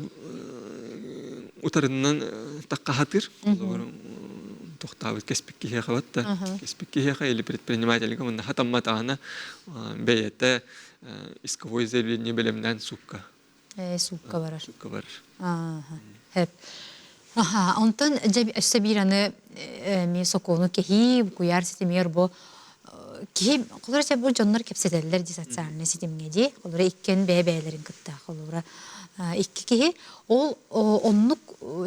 утарынан таххаһатыр. Холобур, тохтаабыт кэспит киһиэхэ батта. Кэспит киһиэхэ или предпринимательга мунна хатамматаҕына бэйэтэ исковой заявление бэлэмнээн суукка Суукка барар. Суукка барар. Хэп. Аха, онтон дьэ өссө биир аны эмиэ сокуону кэһии, куйаар ситимигэр бу киһи холобура бу дьоннор кэпсэтэллэр дии социальнай ситимҥэ дии. Холобура иккиэн бэйэ-бэйэлэрин кытта холобура икки киһи ол оннук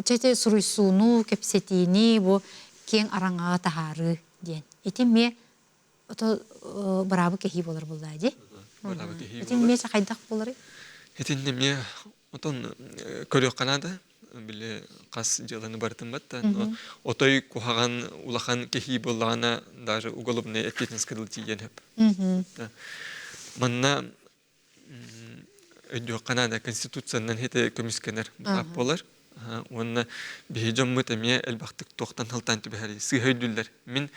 чэ суруйсууну, кэпсэтиини бу киэҥ араҥаҕа таһаарыы диэн. Ити эмиэ ото быраабы кэһии буолар буоллаа дии. Быраабы кэһии Итин эмиэ хайдах буоларый? Итин эмиэ отон көрүөххэ наада. Били хас дьыаланы барытын батта. Отой куһаҕан улахан кэһии буоллаҕына даже уголовный ответственность дыл тиийэн сөп. Манна өйдүөххэ наада конституциянан хите көмүскэнэр быраап буолар. Уонна биһи дьоммут эмиэ элбэхтик туохтан халтаан түбэһэрий сыыһа өйдүүллэр. Мин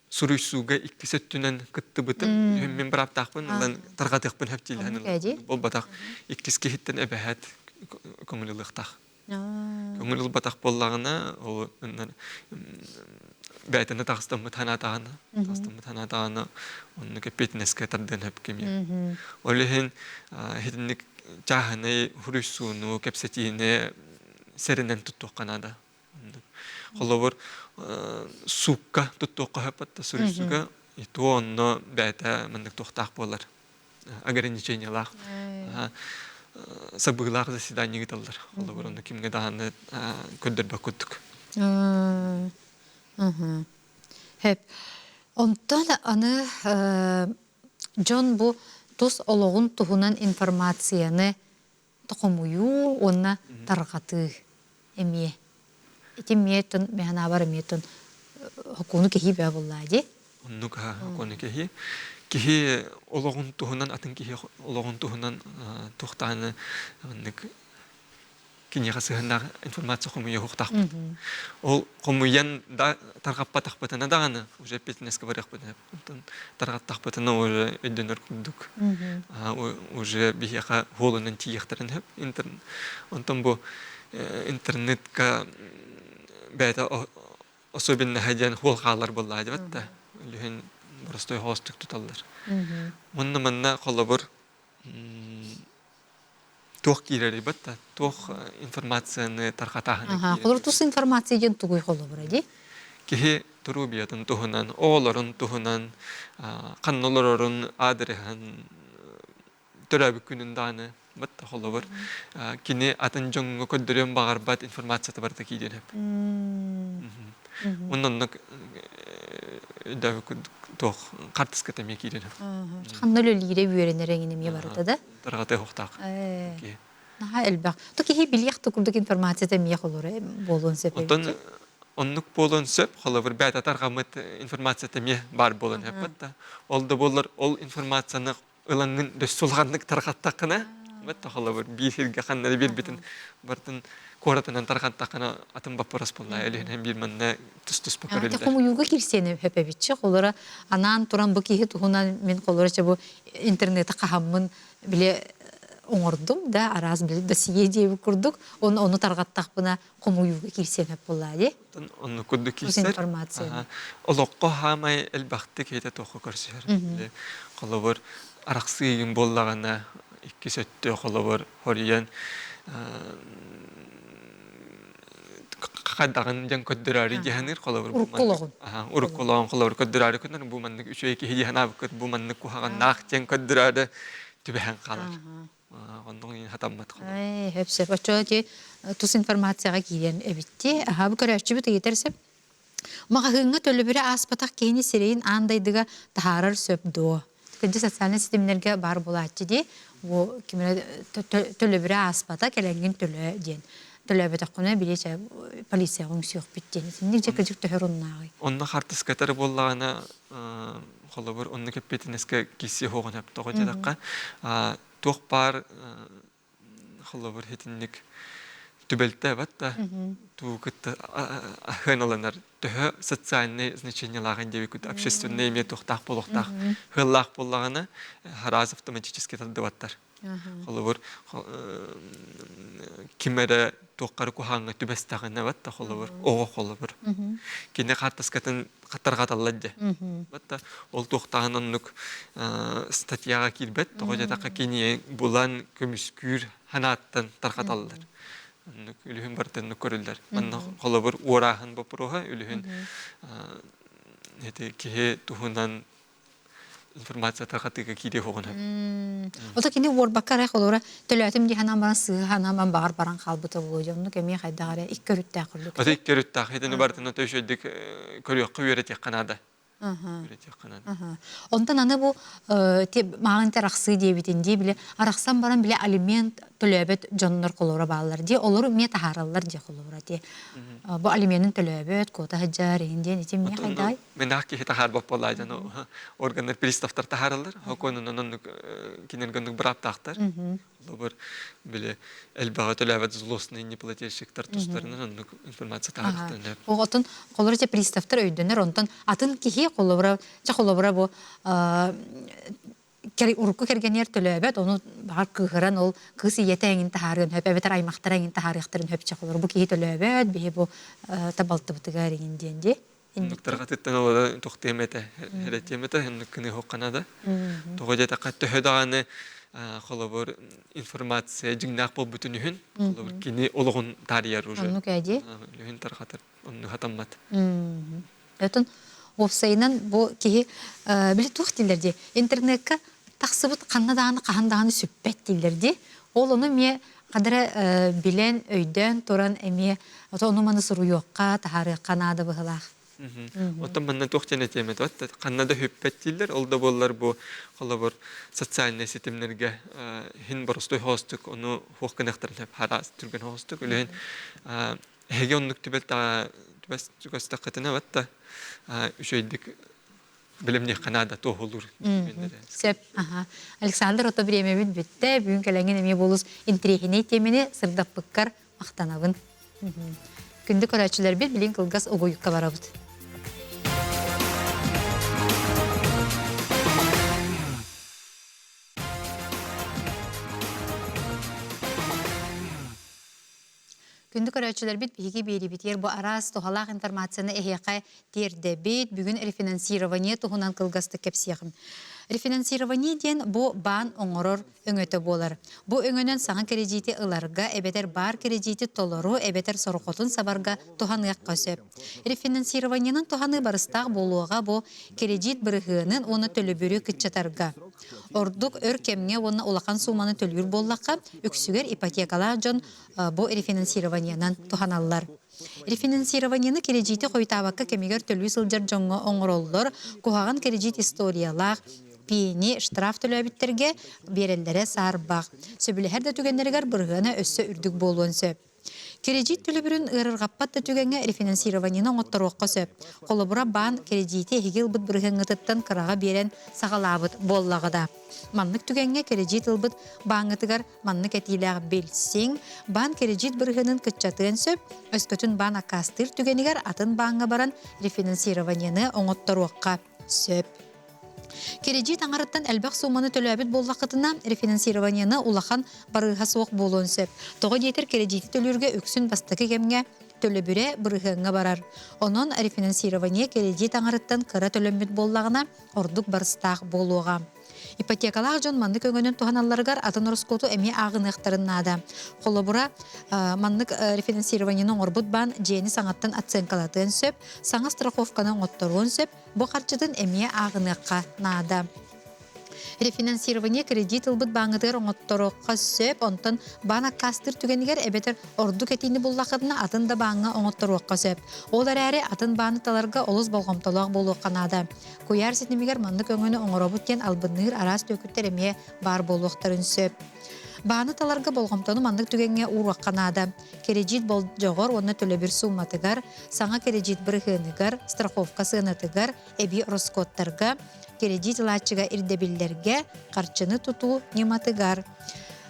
суруйсууга иккис өттүнэн кыттыбытым. Мин бырааптаахпын ылан тарҕатыахпын сөп дииллэһэн ылан буолбатах. Иккис киһиттэн эбэһээт көҥүл ылыахтаах. Көҥүл ылбатах буоллаҕына, ол бэйэтин таҕыстаммыт санаатаҕына, таҕыстаммыт санаатаҕына, оннук эппиэтинэскэ тардыан сөп кимиэ. Ол иһин итинник чааһынай суруйсууну, кэпсэтиини сэрэнэн туттуохха наада. Холобур, суукка туттуохха сөп да суруйсууга и то онно бэйэтэ маннык туохтаах буолар ограничениелаах сабыылаах заседание ыыталлар. Холобур, онно кимҥэ даҕаны көрдөрбөт курдук. Хөп. Онтон аны дьон бу тус олоҕун туһунан информацияны хомуйуу уонна тарҕатыы эмиэ. Ити эмиэ тун механабар эмиэ тун Хокууну кэһии бөҕө буоллаа дии. Оннук хокууну кэһии. Киһи олоҕун туһунан атын киһи олоҕун туһунан туохтааны маннык киниэхэ сыһыаннаах информация хомуйуохтаахпыт. Ол хомуйан да тарҕаппатахпытына даҕаны уже эппиэтинэскэ барыахпытына онтон тарҕаттахпытына уже өйдөнөр курдук уже биһиэхэ хуолунан тиийиэхтэрин сөп. Онтон бу интернетка бэйэтэ особенноһа диэн хуол хаалар буоллаҕа дебат да үлүһүн боростой хоостук туталлар. Уонна манна холобур туох киирэрий батта туох информацияны тарҕатааһына киирэр. Холобур тус информация диэн тугуй холобура дии? Киһи турубиятын туһунан, оҕолорун туһунан, ханна олорорун, аадырыһын, төрөөбүт күнүн даҕаны батта холобур кини атын дьоҥҥо көрдөрүөн баҕарбат информацията барыта киириэн сөп. Онно оннук туох хартыската эмиэ киирэн сөп. Ханна үлэлиирэ үөрэнэр эҥин эмиэ барыта да? Тарҕатыа суохтаах. Наһаа элбэх. То киһи билиэх да курдук информацията эмиэ холоро буолуон сөп. Оттон оннук буолуон сөп. Холобур, бэйэтэ тарҕаммыт информацията эмиэ баар буолуон сөп да. Ол да буоллар, ол информацияны ылаҥҥын өссө улаханнык тарҕаттаххына, бэтэ холобур, биир сиргэ ханна эрэ биэрбитин барытын куоратынан тарҕаттаххына атын боппуруос буолла. Элиһинэн биир манна тус-туспа көрүллэр. Хомуйууга кирсиэни хөпөбүччү холора анаан туран бу киһи туһунан мин холоро бу интернети хаһаммын биле оҥордум да араас били досье диэбит курдук ону ону тарҕаттахпына хомуйууга киирсиэн сөп буоллаа дии. Оннук курдук киирсэр. Информацияны. Олоххо хаамай элбэхтик киһитэ туохха көрсүһэр. Холобур, арахсыы буоллаҕына иккис өттө холобур хоруйан хайдаҕын дьон көрдөрөөрү диэханыр холобур уруккулоҕун уруккулоҕун холобур көрдөрөөрү көнөр бу маннык үчүгэй киһи дии санаабыккыт бу маннык куһаҕаннаах диэн көрдөрөөрү түбэһэн хаалар оннук хатаммат Ээ, сөп сөп. Оччоҕо ити тус информацияҕа киириэн эбитти. Аһа, бу көрөөччүбүт ыйытар сөп. Маҕаһыыҥҥа төлөбүрэ ааспатах киһини сирэйин аан дайдыга таһаарар сөп дуо? Кырдьык социальнай ситимнэргэ баар буолааччы дии. Бу ким эрэ төлөбүрэ ааспата, кэлэҥҥин төлөө диэн. Төлөөбөтөххүнэ били чэ полицияҕа үҥсүөхпүт диэн. Итинник дьэ кырдьык төһө оруннааҕый? Онно хартыскатар буоллаҕына, холобур, оннук эппиэтинэскэ киирсиэ суоҕун сөп. Тоҕо диэтэххэ, туох баар холобур итинник түбэлтэ да туу кытта аһыаналанар төһө социальнай значениелааҕын диэбиккит общественный эмиэ туохтаах буолуохтаах ыаллаах буоллаҕына араас автоматически тардыбаттар холобур ким эрэ туоххары куһааҥҥа түбэстэҕинэ батта холобур оҕо холобур кини хаартыскатын тарҕаталлар дьэ батта ол туохтааһын оннук статьяҕа киирбэт тоҕо диэтэххэ кини булан көмүскүүр ханааттан тарҕаталлар оннук үлүһүн барытын көрүллэр манна холобур уорааһын боппуруоһа үлүһүн ити киһи туһунан информация тарҕатыыга киириэ суоҕун Ото кини уорбакка эрэ холура төлөөтүм дии санаан баран сыыһа санаан баҕар баран хаалбыта буолуо дьэ оннук эмиэ хайдах эрэ икки өрүттээх курдук Ото икки өрүттээх итини барытын ото үчүгэйдик көрүөххэ үөрэтиэххэ наада үөрэтиэххэ наада Онтон аны бу мааҕын арахсыы диэбитин дии били арахсан баран били алимент төлөөбөт дьоннор холура бааллар дии олору эмиэ таһаараллар дии холура дии бу алименын төлөөбөт куота сылдьар иһин диэн ити эмиэ хайдай Мэнээх киһи таһаарбат буоллаа дьон органнар приставтар таһаараллар. Хокуонунан оннук кинилэргэ оннук бырааптаахтар. Олобор били элбэҕи төлөөбөт злостный неплательщиктар тустарынан оннук информация таһаарыахтарын сөп. Оҕотун холобура чэ приставтар өйдөнөр, онтон атын киһи холобура чэ холобура бу урукку кэргэнигэр төлөөбөт, ону баҕар кыыһыран ол кыыс ийэтэ эҥин таһаарыан сөп, эбэтэр аймахтара эҥин таһаарыахтарын сөп чэ холобура бу киһи төлөөбөт, биһи бу табалтыбытыгар эҥин диэн дии. Оннуктаргатыттан олоро тохтуом этэ, эрэтиэм этэ, оннук кыныһыахха наада. Тоҕо диэтэххэ, төһө даҕаны холобур информация дьиҥнээх буолбутун үһүн, холобур кини олоҕун таарыйар уже. Оннук ээ дии. Үһүн тарҕатар, оннук хатаммат. Отон уопсайынан бу киһи били туох дииллэр дии, интернекка тахсыбыт ханна даҕаны хаһан даҕаны сүппэт дииллэр дии. Ол ону эмиэ хадара билэн, өйдөөн туран эмиэ ону-маны суруйуохха, таһаарыахха наада быһылаах. Оттон манна туох диэн этиэм этэ ханна да сүппэт дииллэр, ол да буоллар бу холобур социальнай ситимнэргэ иһин боростуой хоостук ону хуох гыныахтарын сөп хараас түргэн хоостук үлэһин эһиги оннук түбэлтэҕэ Түбэс чугастаххытына батта үчүгэйдик билимниэххэ наада туоһулуур. Сөп. Аха. Александр, ото бириэмэбит бүттэ. Бүгүн кэлэҥҥин эмиэ болус интириэһинэй тиэмэни сырдаппыккар махтанабын. Күндү көрөөччүлэрбит, билин кылгас угуйукка барабыт. Күндү көрөөччүлэрбит, биһиги биэрибитигэр бу араас туһалаах информацияны эһиэхэ тиэрдэбит. Бүгүн рефинансирование туһунан кылгастык кэпсиэҕим. Рефинансирование диэн бу баан оҥорор өҥөтө буолар. Бу өҥөнөн саҥа кирэдьиити ыларга эбэтэр баар кирэдьиити толору эбэтэр сорҕотун сабарга туһаныахха сөп. Рефинансированиенан туһаныы барыстаах буолуоҕа бу кирэдьиит бырыһыанын уонна төлөбүрү кыччатарга. Ордук өр кэмҥэ уонна улахан сууманы төлүүр буоллахха, үксүгэр ипотекалаах дьон бу рефинансированиенан туһаналлар. Рефинансированиены кирэдьиити хойутаабакка кэмигэр төлүү сылдьар дьоҥҥо оҥороллор, куһаҕан кирэдьиит историялаах, пени, штраф төлөөбүттэргэ биэрэллэрэ саарбах. Сөбүлэһэр да түгэннэригэр бырыһыана өссө үрдүк буолуон сөп. Кирэдьиит төлөбүрүн ыарырҕаппат да түгэҥҥэ рефинансированиены оҥотторуохха сөп. Холобура, баан кирэдьиити эһиги ылбыт бырыһыаҥҥытыттан кыраҕа биэрэн саҕалаабыт буоллаҕа да. Маннык түгэҥҥэ кирэдьиит ылбыт бааҥҥытыгар маннык этиилээх билсиҥ, баан кирэдьиит бырыһыанын кыччатыан сөп, өскөтүн баан аккаастыыр түгэнигэр атын бааҥҥа баран рефинансированиены оҥотторуохха сөп. Кирэдьиит аҥарыттан элбэх сууманы төлөөбүт буоллаххытына, рефинансированиены улахан барыыһа суох буолуон сөп. Тоҕо диэтэр кирэдьиити төлүүргэ үксүн бастакы кэмҥэ төлөбүрэ бырыһыаҥҥа барар. Онон рефинансирование кирэдьиит аҥарыттан кыра төлөммүт буоллаҕына, ордук барыстаах буолуоҕа. Ипотекалаах дьон маннык өҥөнөн туһаналларыгар атын ороскуоту эмиэ ааҕыныахтарын наада. Холобура, маннык рефинансированиены оҥорбут баан дьиэни саҥаттан оценкалатыан сөп, саҥа страховканы оҥотторуон сөп, Бу харчытын эмиэ ааҕыныахха наада. Рефинансирование кредит ылбыт бааҥҥытыгар оҥотторуохха сөп, онтон баан аккаастыыр түгэнигэр эбэтэр ордук этиини буллаххытына атын да бааҥҥа оҥотторуохха сөп. Ол эрээри атын бааны таларга олус болҕомтолоох буолуохха наада. Куйаар ситимигэр маннык өҥөнү оҥоробут диэн албынныыр араас түөкүттэр эмиэ баар буолуохтарын сөп. Бааны таларга болҕомтону маннык түгэҥҥэ ууруохха наада. Кирэдьиит болдьоҕор уонна төлөбүр сууматыгар, саҥа кирэдьиит бырыһыаныгар, страховка сыанатыгар, эбии ороскуоттарга, кирэдьиит ылааччыга ирдэбиллэргэ, харчыны тутуу ньыматыгар.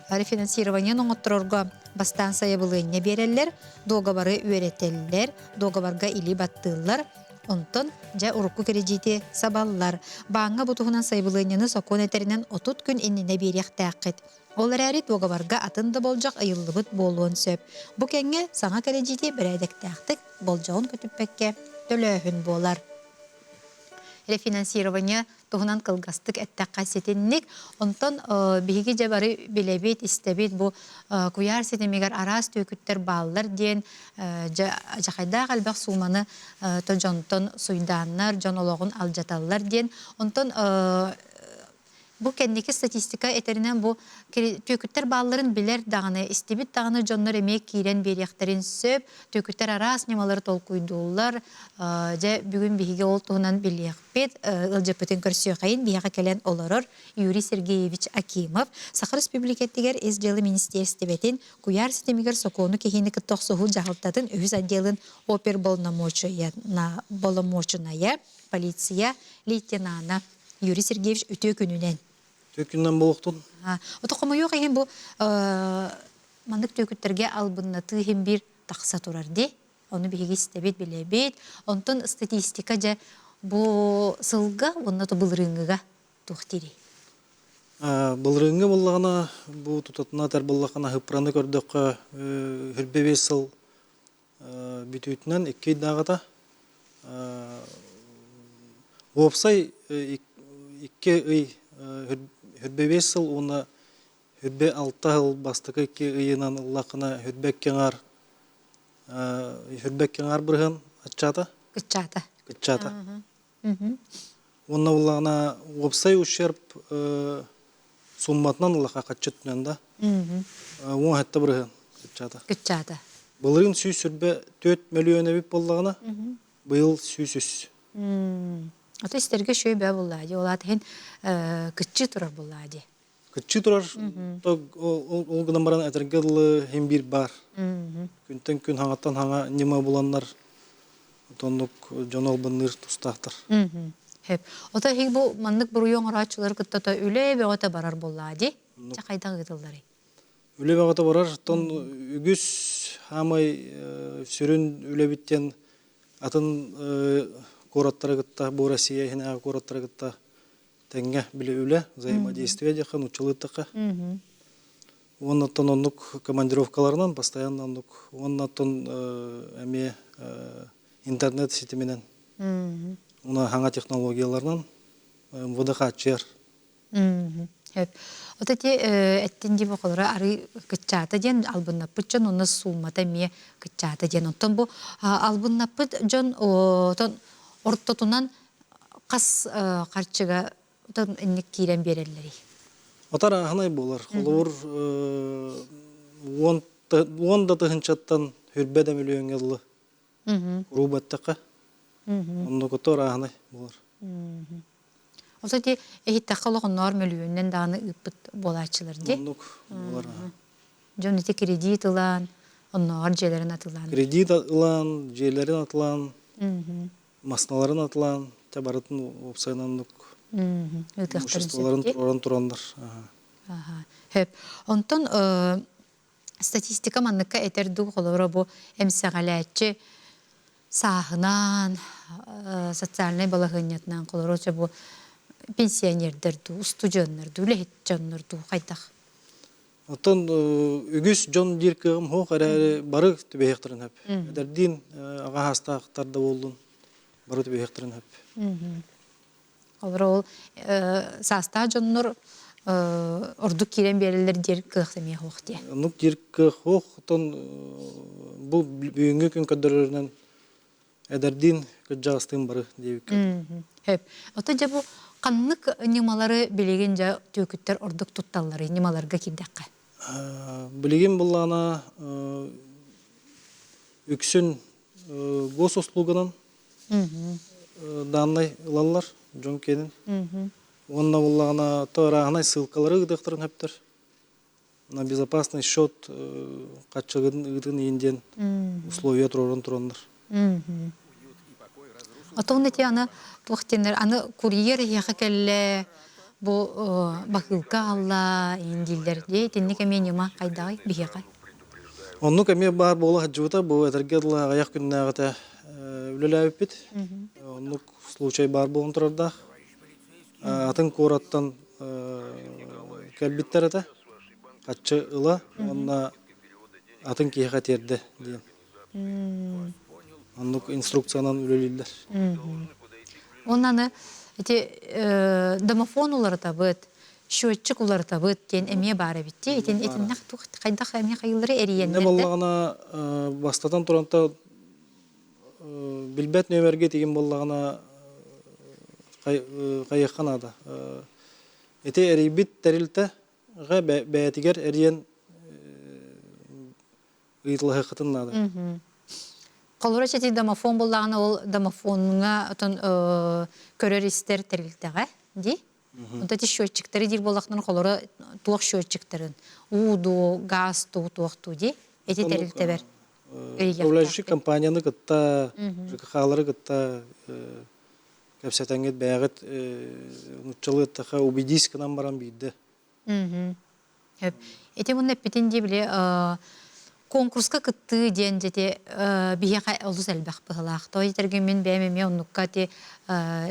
Рефинансированиены оҥотторорго бастаан сайабылыанньа биэрэллэр, дуогабары үөрэтэллэр, дуогабарга илии баттыыллар, онтон дьэ урукку кирэдьиити сабаллар. Бааҥҥа бу туһунан сайабылыанньаны сокуон этэринэн 30 күн иннинэ биэриэхтээххит. Ол эрээри дуогабарга атын да болдьох ыйыллыбыт буолуон сөп. Бу кэмҥэ саҥа кирэдьиити бэрээдэктээхтик болдьоҕун көтүппэккэ төлөөһүн буолар. Рефинансирование туһунан кылгастык эттэххэ ситинник. Онтон биһиги дьэ бары билэбит, истэбит бу куйаар ситимигэр араас түөкүттэр бааллар диэн дьэ дьахайдаах элбэх сууманы то дьонтон суйдааннар, дьон олоҕун алдьаталлар диэн. Онтон Бу кэнники статистика этэринэн бу түөкүттэр баалларын билэр даҕаны, истибит даҕаны дьоннор эмиэ киирэн биэриэхтэрин сөп. Түөкүттэр араас ньымалары толкуйдууллар. Дьэ, бүгүн биһиги ол туһунан билиэхпит. Ыалдьыппытын көрсүөхэйин биһиэхэ кэлэн олорор Юрий Сергеевич Акимов, Саха Республикатыгар Ис дьыала министиэристибэтин куйаар ситимигэр сокуону киһини кытта охсуһуу дьаһалтатын үһүс отделын оперболномочунайа, полиция лейтенана Юрий Сергеевич үтүө күнүнэн. Үтүө күнүнэн буолуохтун. Ото хомойуох иһин бу маннык түөкүттэргэ албыннатыы иһин биир тахса турар дии. Ону биһиги истэбит, билэбит. Онтон статистика дьэ бу сылга уонна то былырыыҥҥыга туох диирий? Былырыыҥҥы буоллаҕына, бу тутатына этэр буоллаххына, Хыппыраны көрдөххө, хүрбэ биэс сыл бүтүүтүнэн икки ыйдааҕыта уопсай икки ый хүрбэ биэс сыл уонна хүрбэ алта сыл бастакы икки ыйынан ыллаххына хүрбэ икки аҥаар хүрбэ икки аҥаар бырыһыан аччаата кыччаата кыччаата уонна буллаҕына уопсай ущерб сумматынан ыллахха хаччытынан да 17 бырыһыан кыччаата. Кыччаата. Былырыын 124 мөлүйүөн эбит буоллаҕына, быйыл 103. Ото истэргэ шөй бөө буллаа дии. Ол аата иһин кыччыы турар буллаа дии. Кыччыы турар ол гынан баран этэргэ дылы иһин биир баар. Күнтэн күн хаҥаттан хаҥа ньыма буланнар. Оннук дьону албынныыр тустаахтар. Хөп. Ото эһиги бу маннык буруйу оҥорооччулары кытта то үлэ бөҕөтө барар буоллаа дии. Чэ хайдах ыытылларый? Үлэ бөҕөтө барар. Оттон үгүс хаамай сүрүн үлэбиттэн атын куораттары кытта, бу Россия иһинээҕи куораттары кытта тэҥҥэ били үлэ, взаимодействие диэххэ, нууччалыыттахха. Уонна оттон оннук командировкаларынан постоянно оннук. Уонна оттон эмиэ интернет ситиминэн, уна хаҥа технологияларынан МВД хааччыйар. Сөп. Вот эти эттин дии боколоро арыы кыччаата диэн албыннаппыт дьон уонна сууммата эмиэ кыччаата диэн. Оттон бу албыннаппыт дьон отон ортотунан хас харчыга отон инник киирэн биэрэллэрий? Отар ааһынай буолар. Холобур, 10 да тыһынчаттан хүрбэ да мөлүйүөҥҥэ дылы куруу баттахха оннукуту ырааһынай буолар. Ол ити иһиттэххэ олох онноор мөлүйүөннэн даҕаны ыыппыт буолааччылар дии. Оннук буолар. Дьон ити кредит ылан, оннооҕор дьиэлэрин атылаан. Кредит ылан, дьиэлэрин атылаан, масналарын атылаан, те барытын уопсайынан оннук имуществоларын туруоран тураннар. Хөп. Онтон статистика манныкка этэр дуу, холобура бу эмсэҕэлээччи сааһынан, социальнай балаһыанньатынан, холобура бу пенсионердэр дуу, устудьуоннар дуу, үлэһит дьоннор дуу хайдах? Оттон үгүс дьон диир кыаҕым суох эрээри бары түбэһиэхтэрин сөп. Эдэрдиин аҕа саастаахтар да буоллун бары түбэһиэхтэрин сөп. Олор ол саастаах дьоннор ордук киирэн биэрэллэр диир кыах эмиэ суох диэ. Оннук диир кыах суох. Оттон бу бүгүҥҥү күн көрдөрөрүнэн эдэрдиин кырдьаҕастыын бары диэбиккэ. Сөп. Ото дьэ бу ханнык ньымалары билигин дьэ түөкүттэр ордук тутталларый ньымаларга киирдэххэ? Билигин буллаҕына үксүн госуслуганан даннай ылаллар дьон киэнин. Уонна буллаҕына то ырааһынай ссылкалары ыытыахтарын сөптөр. На безопасный счет хаччыгын ыытын иин диэн условия туруоран тураннар. Отон ити аны туох диэннэр аны курьер эһиэхэ кэллэ бу баһыылка алла иин дииллэр дии итинник эмиэ ньыма хайдаҕый биһиэхэ? Оннук эмиэ баар буола сылдьыбыта бу этэргэ дылы аҕыйах күннээҕитэ үлэлээбиппит. Оннук случай баар буолан турардаах. Атын куораттан кэлбиттэр этэ. Хаччы ыла уонна атын киһиэхэ тиэрдэ диэн. Оннук инструкциянан үлэлииллэр. Уонна аны ити домофон уларытабыт, счетчик уларытабыт диэн эмиэ баар эбит дии. Итин итиннэх туох хайдах эмиэ хайыллары Иннэ эрийэннэр да? буоллаҕына бастатан туранта билбэт нүөмэргэ тигин буоллаҕына хайыахха наада. Ити эрийбит тэрилтэҕэ бэйэтигэр эрийэн ыйыталаһыаххытын наада. Холобура ити домофон буоллаҕына ол домофоҥҥа отон көрөр-истэр тэрилтэҕэ дии. Онто ити счетчиктары диир буоллахтарына холоро туох счетчиктарын уу дуу, газ дуу, туох дуу дии. Ити тэрилтэбэр Управляющий компанияны кытта, ЖКХ-лары кытта кэпсэтэҥҥит бэйэҕит нууччалыы эттэххэ убедись гынан баран биирдэ. Сөп. Ити мунна эппитин дии били конкурска кыттыы диэн дьэти биһиэхэ олус элбэх быһылаах. Тоҕо диэтэргин мин бэйэм эмиэ оннукка ити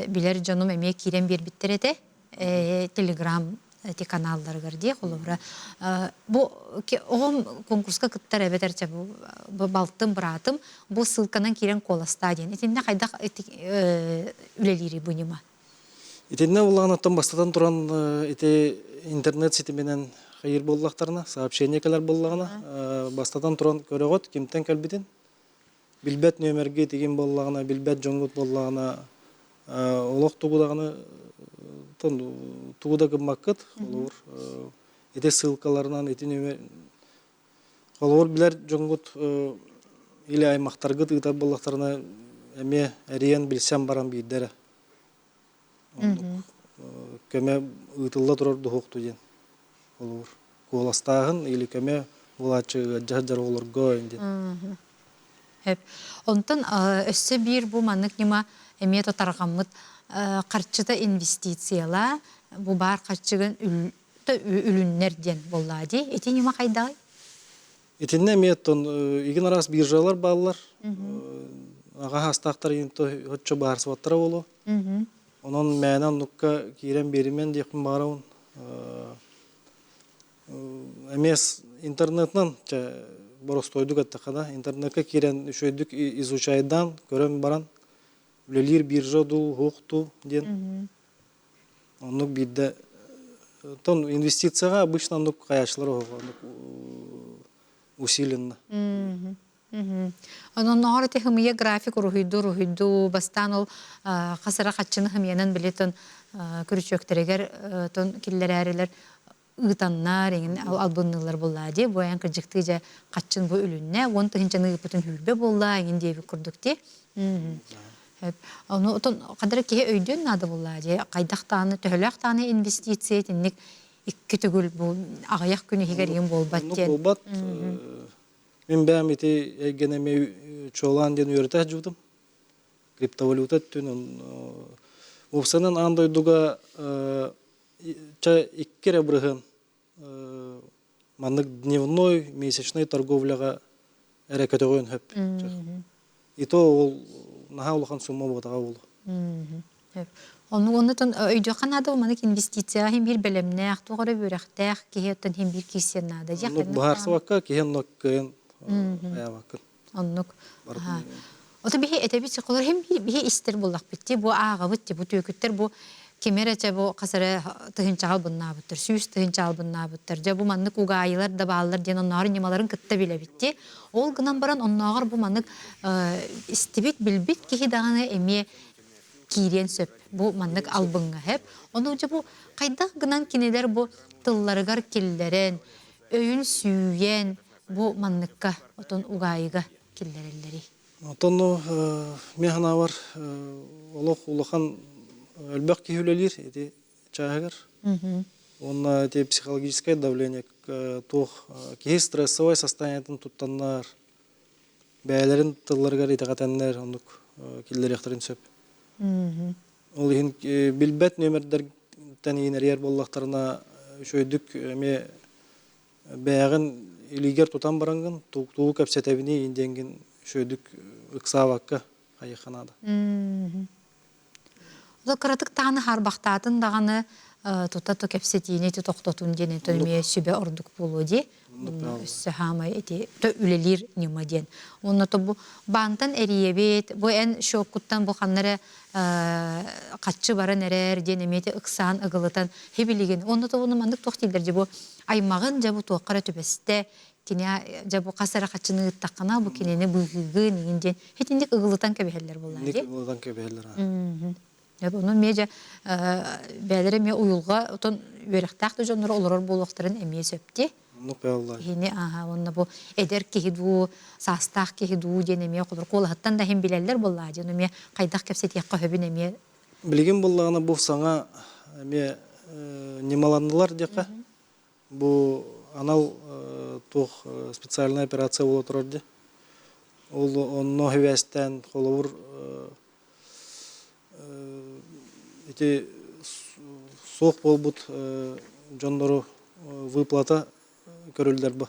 билэр дьонум эмиэ киирэн биэрбиттэр этэ. Телеграм эти каналларыгар дии холобура бу оҕом конкурска кыттар эбэтэр бу балтым быраатым бу ссылканан киирэн куоластаа диэн итиннэ хайдах үлэлиирий бу ньыма? Итиннэ улаанаттан бастатан туран ити интернет ситиминэн хайыр буоллахтарына, сообщение кэлэр буоллаҕына, бастатан туран көрөҕүт кимтэн кэлбитин, билбэт нүөмэргэ тигин буоллаҕына, билбэт дьоҥҥут буоллаҕына, олох тугу даҕаны тугу да гыммаккыт, холобур, ити ссылкаларынан ити нүөмэр Холобур, билэр дьоҥҥут или аймахтаргыт ыытар буоллахтарына, эмиэ эрийэн билсэн баран биирдэ эрэ оннук көмө ыытылла турар дуһуохту диэн холобур куоластааһын или көмө буолааччы ыалдьа сылдьар оҕолорго диэн. Сөп. Онтон өссө биир бу маннык ньыма эмиэ тарҕаммыт харчыта инвестицияла бу баар харчыгын үлүннэр диэн буоллаа дии. Ити ньыма хайдаҕый? Итиннэ эмиэ оттон игин араас биржалар бааллар. Аҕа хаастаахтар оччо баарсыбаттара буолуо. Онон мээнэ оннукка киирэн биэримэн диэхпин баҕарабын. Эмиэ интернетынан боростуойдук эттэххэ да, интернекка киирэн үчүгэйдик изучайдаан, көрөн баран үлэлиир биржа дуу, уһуох дуу диэн. Оннук биирдэ тон инвестицияҕа обычно оннук хайааччылар оннук усиленно. Онон ити хымыйа график уруһуйду уруһуйду бастаан ол хас эрэ хаччыны хымыйанан билетон күрүчүөктэригэр тон киллэрээрилэр ыытаннар эҥин албынныыллар буоллаа дии бу айан кырдьыктыы дьэ хаччын бу үлүннэ 10 тыһыынчаны ыыппытын хүүрбэ буолла эҥин диэбит курдук дии. Ону отон хадара киһи өйдүөн наада буоллаа дии хайдах даҕаны төһөлөөх даҕаны инвестиция итинник икки төгүл бу аҕыйах күн иһигэр иһин буолбат диэн. Буолбат. Мин бэйэм ити эйгэни эмиэ чуолаан диэн үөрэтэ сылдьыбытым. Криптовалюта өттүн уопсайынан аан дойдуга чэ икки эрэ бырыһыан маннык дневной, месячный торговляҕа эрэ көтөҕүөн сөп. И то ол наһаа улахан сумма буотаҕа буолуо. Ону оннутун өйдүөххэ наада маннык инвестицияҕа иһин биир бэлэмнээх, туох эрэ үөрэхтээх киһи оттон иһин биир киирсиэн наада. Оннук быһаарсыбакка киһи онно кыайан айаабаккын. Оннук. Ото биһи этэбит соколор хим биһи истер буллахпыт ти бу ааҕабыт ти бу түөкүттэр бу ким эрэ чэ бу хас эрэ тыһыынчаҕа албыннаабыттар, 100 тыһыынча албыннаабыттар. Дьэ бу маннык угаайылар да бааллар диэн оннооҕор ньымаларын кытта билэбит ти. Ол гынан баран оннооҕор бу маннык истибит, билбит киһи даҕаны эмиэ киириэн сөп. Бу маннык албыҥҥа хэп. Ону дьэ бу хайдах гынан кинилэр бу тылларыгар киллэрэн, өйүн сүүйэн бу манныкка отон угаайыга киллэрэллэрий? Оттон мин санаабар олох улахан элбэх киһи үлэлиир ити чааһыгар. Уонна ити психологическое давление туох киһи стрессовай состояниетын туттаннар, бэйэлэрин тылларыгар итэҕэтэннэр оннук киллэриэхтэрин сөп. Ол иһин билбэт нүөмэрдэртэн иинэрийэр буоллахтарына үчүгэйдик эмиэ бэйэҕин илиигэр тутан бараҥҥын тугу кэпсэтэбиний диэҥҥин үчүгэйдик ыксаабакка хайыахха наада. Кыратык даҕаны харбахтаатын даҕаны тута ту кэпсэтиини ити тохтотун диэн это эмиэ сүбэ ордук буолуо дии. Өссө хаамай ити үлэлиир ньыма диэн. Онно то бу баантан эрийэбит, бу эн счеккуттан бу ханна эрэ хаччы баран эрэр диэн эмиэ ити ыксаан ыгылытан хибилигин. Онно то буну маннык туох дииллэр дии бу аймаҕын дьэ бу туохха эрэ түбэстэ кини дьэ бу хас эрэ хаччыны ыыттаххына бу кинини быыһыыгын игин диэн итинник ыгылытан кэбиһэллэр буоллаа дии. Ыгылытан кэбиһэллэр. Ону эмиэ дьэ бэйэлэрэ эмиэ уйулҕа отон үөрэхтээх да дьонноро олорор буолуохтарын эмиэ сөп дии. Киһини ааһа уонна бу эдэр киһи дуу, саастаах киһи дуу диэн эмиэ холор куолаһыттан да иһин билэллэр буоллаа диэн эмиэ хайдах кэпсэтиэххэ сөбүн эмиэ Билигин буоллаҕына бу саҥа эмиэ ньымаланнылар диэххэ. Бу анал туох специальная операция буола турар дии. Ол онно сибээстээн холобур ити суох буолбут дьоннору выплата көрүллэр бу.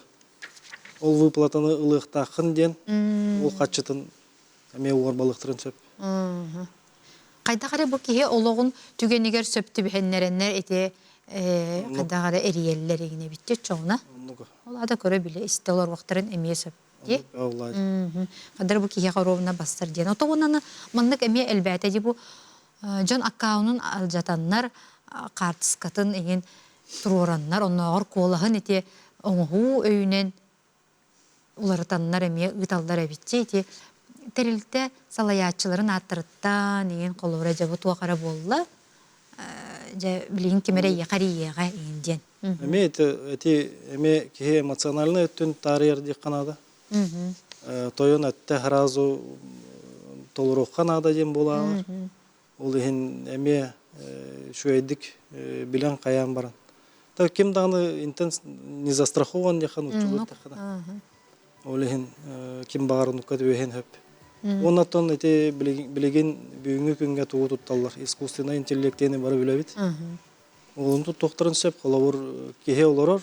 Ол выплатаны ылыахтааххын диэн ол хаччытын эмиэ уорбалыахтарын сөп. Хайдах эрэ бу киһи олоҕун түгэнигэр сөп түбэһиннэрэннэр ити хайдах эрэ эрийэллэр игинэ битти чоҕуна. Ол ада көрө билэ истэ олоруохтарын эмиэ сөп дии. Хаддар бу киһиэхэ ровно бассар диэн. Ото уонна маннык эмиэ элбээтэ дии бу дьон аккаунун алдьатаннар хаартыскатын иҥин туруораннар оннооҕор куолаһын ити оҥоһуу өйүнэн уларытаннар эмиэ ыыталлар эбит ити тэрилтэ салайааччыларын ааттарыттан иҥин холобура дьэ бу туох эрэ буолла дьэ билигин ким эрэ эйиэхэ эрийиэҕэ иҥин диэн. Эмиэ ити ити эмиэ киһи эмоциональнай өттүн таарыйар диэххэ наада. Тойон өттө сразу толоруохха наада диэн буолаалар. Ол иһин эмиэ үчүгэйдик билэн хайаан баран. Так ким даҕаны интен не застрахован диэххэ нууччалыы эттэххэ да. Ол иһин ким баҕар оннукка түбэһиэн сөп. Уонна оттон ити билигин бүгүҥҥү күҥҥэ тугу тутталлар? Искусственнай интеллект диэни бары билэбит. Олун туттуохтарын сөп. Холобур, киһи олорор,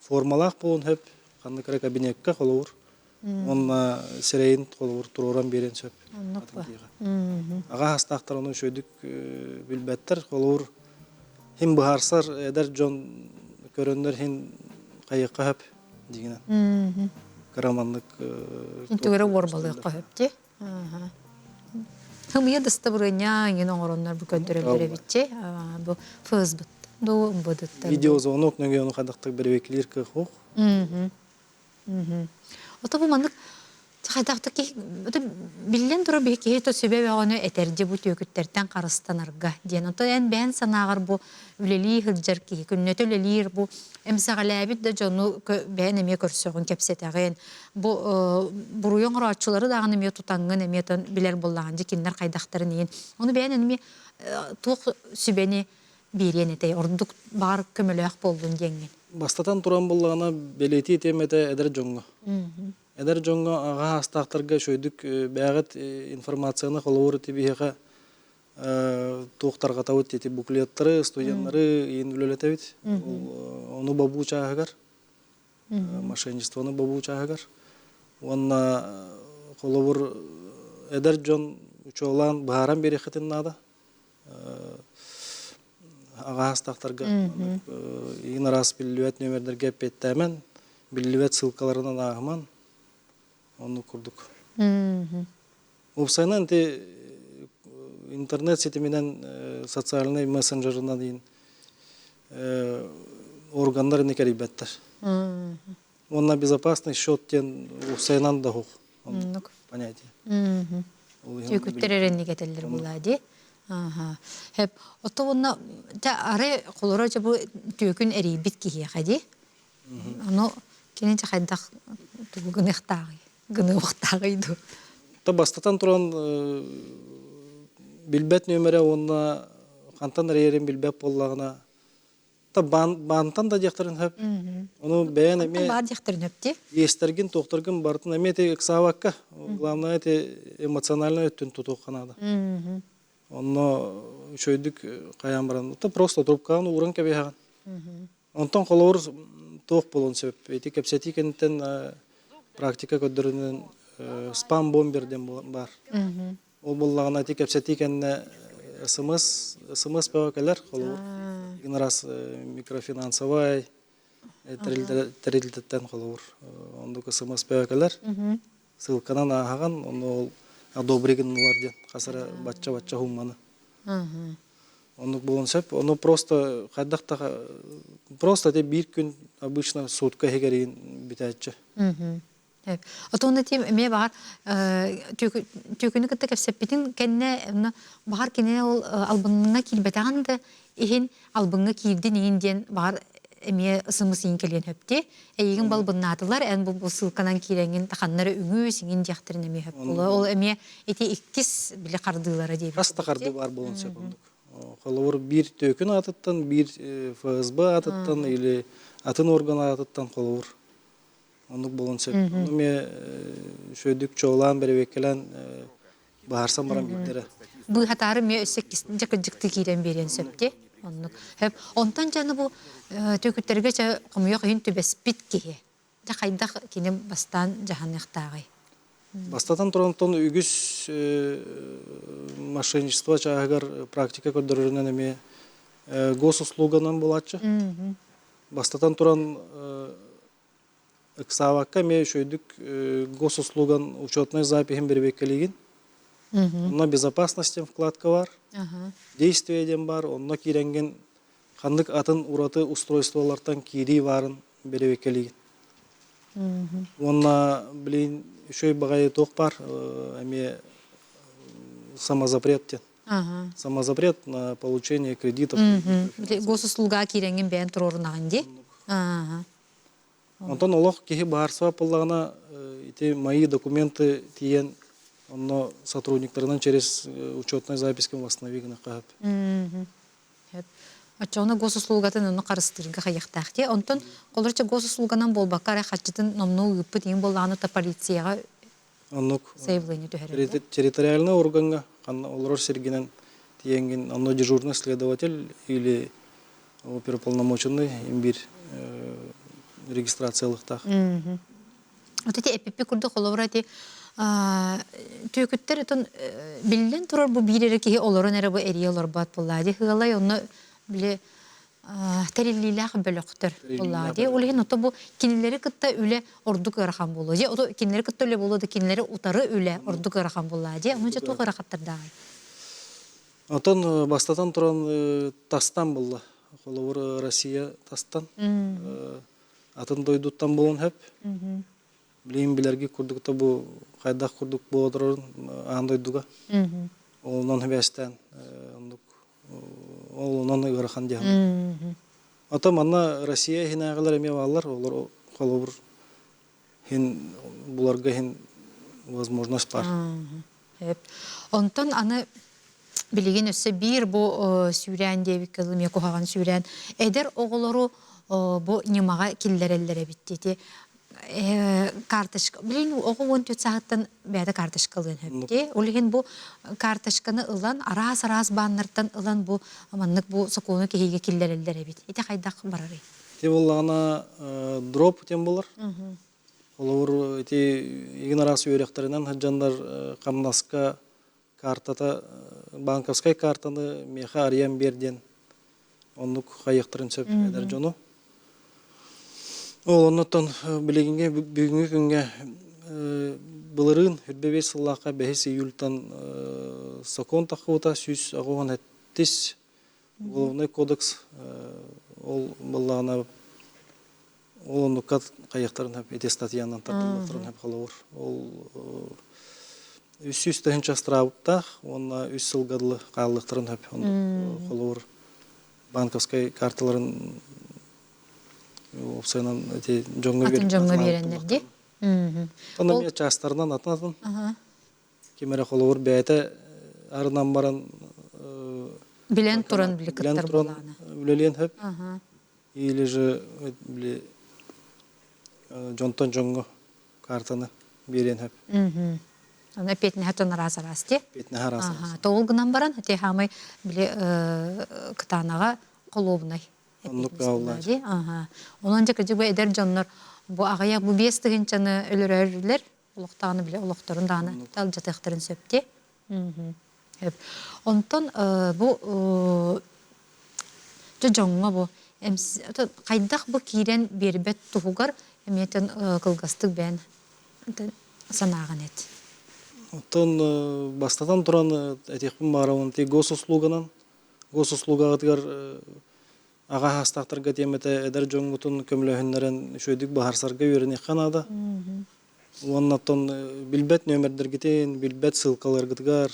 формалаах буолуон сөп. Ханнык эрэ кабинекка холобур. Уонна сирэйин холобур туруоран биэриэн сөп. Аҕа астаахтар ону үчүгэйдик билбэттэр. Холобур, хин быһаарсар эдэр дьон көрөннөр хин хайыахха сөп. Дигинэн. Кыра маннык Интүгэрэ уорбалыахха сөп дии. Хымыйа дастабырыанньа иҥин оҥороннор бу көрдөрөллөр эбитчи. Бу ФСБ дуу МВД-тан. Видеозвонок нөҥүө ону хайдахтык бэрэбиэркэлиир кыах суох. Ото бу маннык хайдахта киһи биллэн турар биһи киһи то сүбэ бөҕөнү этэрдьи бу түөкүттэртэн харыстанарга диэн. Онтон эн бэйэн санааҕар бу үлэлии сылдьар киһи күннэтэ үлэлиир бу эмсэҕэлээбит да дьону бэйэн эмиэ көрсөҕүн кэпсэтэҕин бу буруйу оҥорооччулары даҕаны эмиэ тутаҥҥын эмиэ билэр буоллаҕын дьэ кинилэр хайдахтарын иһин ону бэйэн эмиэ туох сүбэни биэриэн этэй ордук баҕар көмөлөөх буоллун диэҥҥин. Бастатан туран буоллаҕына бэлиэтии тиэмэтэ эдэр дьоҥҥо. Эдэр дьоҥҥо аҕа саастаахтарга үчүгэйдик бэйэҕит информацияны холобур ити биһиэхэ туох тарҕатабыт ити буклеттары, студеннары иин үлэлэтэбит. Ону бобуу чааһыгар, мошенничествоны бобуу чааһыгар. Уонна холобур эдэр дьон учуолаан быһааран биэриэххитин наада. Аҕа саастаахтарга иин араас биллибэт нүөмэрдэргэ эппиэттээмэн, биллибэт ссылкаларынан ааһыман, оннук курдук. Уопсайынан ити интернет ситиминэн социальнай мессенджерынан иин органнар ини кэрийбэттэр. Уонна безопасный счет диэн уопсайынан да суох понятие. Түөкүттэр эрэнник этэллэр буолаа дии. Хэп. Ото уонна арай холоро дьэ бу түөкүн эрийбит киһиэхэ дии. Ону кини дьэ хайдах тугу гыныахтааҕый? Гыныахтааҕый дуу? Та бастатан туран билбэт нүөмэрэ уонна хантан эрийэрин билбэт буоллаҕына та баантан да диэхтэрин сөп. Ону бэйэн эмиэ баар диэхтэрин сөп дии. Иэстэргин, туохтаргын барытын эмиэ ити ыксаабакка, главное ити эмоциональнай өттүн тутуохха наада. Онно үчүгэйдик хайаан баран, просто трубкаҕын ууран кэбиһэҕин. Онтон холобур туох буолуон сөп? Ити кэпсэтии кэнниттэн практика көрдөрүнэн спам-бомбер диэн баар. Ол буоллаҕына ити кэпсэтии кэннэ СМС СМС бөҕө кэлэр холобур игин раз микрофинансовай тэрилтэттэн холобур оннук СМС бөҕө кэлэр ссылканан ааһаҕын онно ол одобри гыннылар диэн хас эрэ бачча-бачча сумманы Оннук буолуон сөп. Ону просто хайдах да просто ити биир күн обычно сутка иһигэр бүтээччи. Отон этим эмиэ баҕар түөкүнү кытта кэпсэппитин кэннэ баҕар кини ол албыҥҥа киирбэтэҕин да иһин албыҥҥа киирдин иһин диэн баҕар эмиэ ысымыс иин кэлиэн сөп Эйигин балбыннаатылар эн бу ссылканан киирэҥҥин ханна эрэ үҥүү сиҥин диэхтэрин эмиэ сөп буолуо. Ол эмиэ ити иккис били хардыылара диэбит. Хас да хардыы баар буолуон сөп оннук. Холобур, биир түөкүн аатыттан, биир ФСБ аатыттан или атын орган аатыттан холобур оннук буолуон сөп. Ону эмиэ үчүгэйдик чуолаан, бэрэбиэркэлээн быһаарсан баран биирдэрэ. Быыһатаары эмиэ өссө дьэ кырдьыктыы киирэн биэриэн сөп дии. Оннук. Сөп. Онтон дьэ аны бу түөкүттэргэ чэ хомуйуох иһин түбэспит киһи. Дьэ хайдах кини бастаан дьаһаныахтааҕый? Бастатан туран үгүс мошенничество чааһыгар практика көрдөрөрүнэн эмиэ госуслуганан буолааччы. Бастатан туран ыксаабакка эмиэ үчүгэйдик госуслуган учетнай запиһин бэрэбиэркэлиигин. Онно безопасность диэн вкладка бар, действие диэн бар, онно киирэҥҥин ханнык атын ураты устройстволартан киирии баарын бэрэбиэркэлиигин. Уонна блин үчүгэй баҕайы туох баар эмиэ самозапрет диэн. Самозапрет на получение кредитов. Госуслуга киирэҥҥин бэйэн туруорунаҕын дии. Онтон олох киһи баарсыба буоллаҕына ити мои документы тиийэн онно сотрудниктарынан через учетной записки восстанови гыныахха сөп. Сөп. Оччоҕуна госуслугатын ону харыстыырга хайыахтаах дии. Онтон холорчо госуслуганан буолбакка эрэ харчытын номнуо ыыппыт иҥ буоллаҕына то полицияҕа Оннук заявление түһэрэллэр. Территориальный органҥа ханна олорор сиргинэн тиийэҥҥин онно дежурный следователь или оперуполномоченный имбир регистрациялыктаах. Вот эти эпиппи курдук холобура ити түөкүттэр отон биллэн турар бу биир эрэ киһи олорон эрэ бу эрийэ олорбот буоллаа дии ыалай онно били тэриллиилээх бөлөхтөр буоллаа дии ол иһин ото бу кинилэри кытта үлэ ордук ыарахан буолуо дии ото кинилэри кытта үлэ буолуо да кинилэри утары үлэ ордук ыарахан буоллаа дии ону дьэ туох ыарахаттардааҕый Отон бастатан туран тастан булла. Холобур Россия тастан атын дойдуттан буолуон сөп. Билигин билэрги курдук да бу хайдах курдук буола турарын аан дойдуга. Ол онон сибээстээн оннук ол онон ыарахан диэн. Ото манна Россия иһинээҕилэр эмиэ бааллар. Олор холобур хин буларга хин возможность бар. Онтон аны билигин өссө биир бу сүүрээн диэбиккэ дылы эмиэ куһаҕан сүүрээн эдэр оҕолору бу ньымаҕа киллэрэллэр эбит ити карточка билигин оҕо 14 сааһыттан бэйэтэ карточка ылыан сөп дии ол иһин бу карточканы ылан араас-араас бааннартан ылан бу маннык бу сокуону киһигэ киллэрэллэр эбит ити хайдах барарый Ити буоллаҕына дроп диэн буолар. Холобур, ити игин араас үөрэхтэринэн сылдьаннар хамнаска картата банковскай картаны миэхэ арыйан биэр диэн оннук хайыахтарын сөп эдэр дьону. Ол оннуттан билигиҥҥи бүгүҥҥү күҥҥэ былырыын 25 сыллаахха 5 июльтан сокуон таххыбыта 187 Уголовный кодекс ол буоллаҕына ол оннукка хайыахтарын сөп ити статьянан тардыллыахтарын сөп холобур ол 300 тыһыынча ыстырааптаах уонна үс сылга дылы хааллыахтарын сөп холобур банковскай карталарын уопсайынан ити дьоҥҥо атын дьоҥҥо биэрэннэр дии Онно эмиэ чаастарынан атын атын ким эрэ холобур бэйэтэ арынан баран билэн туран били кыттар буолаана үлэлиэн сөп или же били дьонтон дьоҥҥо картаны биэриэн сөп Аны эпиэтинэһэ тон араас араас ти эпиэтинэһэ араас араас Тоҕул гынан баран ити хаамай били кытаанаҕа холуобунай оннук бааллар Онон дьэ кырдьык бу эдэр дьоннор бу аҕыйах бу 5 тыһыынчаны өлөрөрлөр олохтоҕуна били олохторун даҕаны алдьатыахтарын сөп дии. Онтон бу дьэ дьоҥҥо бу хайдах бу киирэн биэрбэт туһугар эмиэтин кылгастык бэйэн санааҕын эт. Оттон бастатан туран этиэхпин баҕарабын ити госуслуганан госуслугаҕытыгар аҕа саастаахтарга тиэмэтэ эдэр дьоҥҥутун көмөлөһүннэрэн үчүгэйдик быһаарсарга үөрэниэххэ наада. Уонна оттон билбэт нүөмэрдэргитин, билбэт ссылкаларгытыгар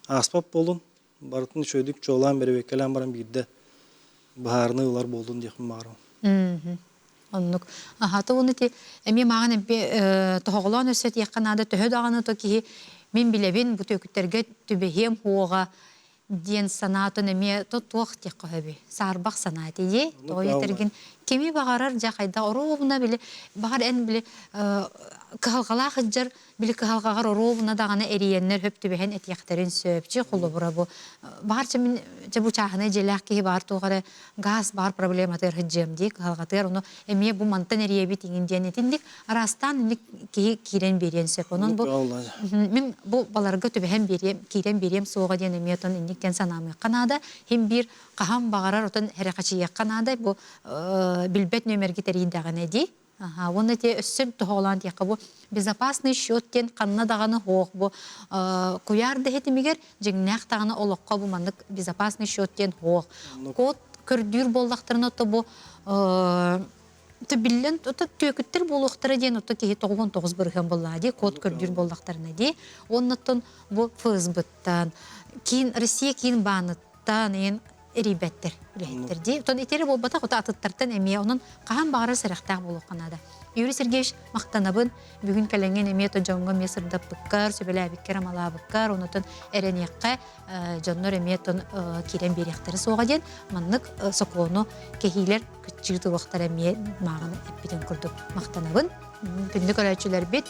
ааспат буолун. Барытын үчүгэйдик чуолаан бэрэбиэркэлээн баран биирдэ быһаарыныы ылар буоллун диэхпин баҕарабын. Оннук. Аһата уонна ити эмиэ мааҕын эмпи тоһоҕолоон өссө этиэххэ наада төһө даҕаны то киһи мин билэбин бу түөкүттэргэ түбэһиэм хуоҕа диэн санаатын эмиэ то туох диэххэ сөбүй саарбах санаа дии тоҕо этэргин кими баҕарар дьэ хайдах оруобуна били баҕар эн били кыһалҕалаах сылдьар били кыһалҕаҕар оруобуна даҕаны эрийэннэр хөп түбэһэн этиэхтэрин сөп чи холобура бу баҕар чэ мин чэ бу чааһынай дьиэлээх киһи баар туох эрэ газ баар проблематыгар сылдьыам дии кыһалҕатыгар ону эмиэ бу мантан эрийэбит иҥин диэн итинник араастаан инник киһи киирэн биэриэн сөп онон бу мин бу баларга түбэһэн биэриэм киирэн биэриэм суоҕа диэн эмиэ отон инник диэн санаамыахха наада хим биир хаһан баҕарар отон эрэхэчийиэххэ наада бу билбэт нүөмэрги тэрийдэҕинэ дии Аха, уонна те өссө тоһоҕолоон диэххэ бу безопасный счет диэн ханна даҕаны суох бу куйаар да иһитимигэр дьиҥнээх даҕаны олоххо бу маннык безопасный счет диэн суох. Код көрдүүр буоллахтарына то бу то биллэн то түөкүттэр буолуохтара диэн ото киһи 99% буоллаа дии код көрдүүр буоллахтарына дии оннуттан бу ФСБ-ттан киин Россия киин бааныттан иин. эрийбэттэр үлэһиттэр дии. Оттон итери буолбатах, ото атыттартан эмиэ онон хаһан баҕарар сэрэхтээх буолуохха наада. Юрий Сергеевич, махтанабын. Бүгүн кэлэҥҥин эмиэ то дьоҥҥо эмиэ сырдаппыккар, сүбэлээбиккэр, амалаабыккар, онотон эрэниэххэ дьоннор эмиэ тон киирэн биэриэхтэрэ суоҕа диэн маннык сокуону кэһиилэр кыччыы туруохтара эмиэ мааҕын эппитин курдук махтанабын. Күндү көрөөччүлэрбит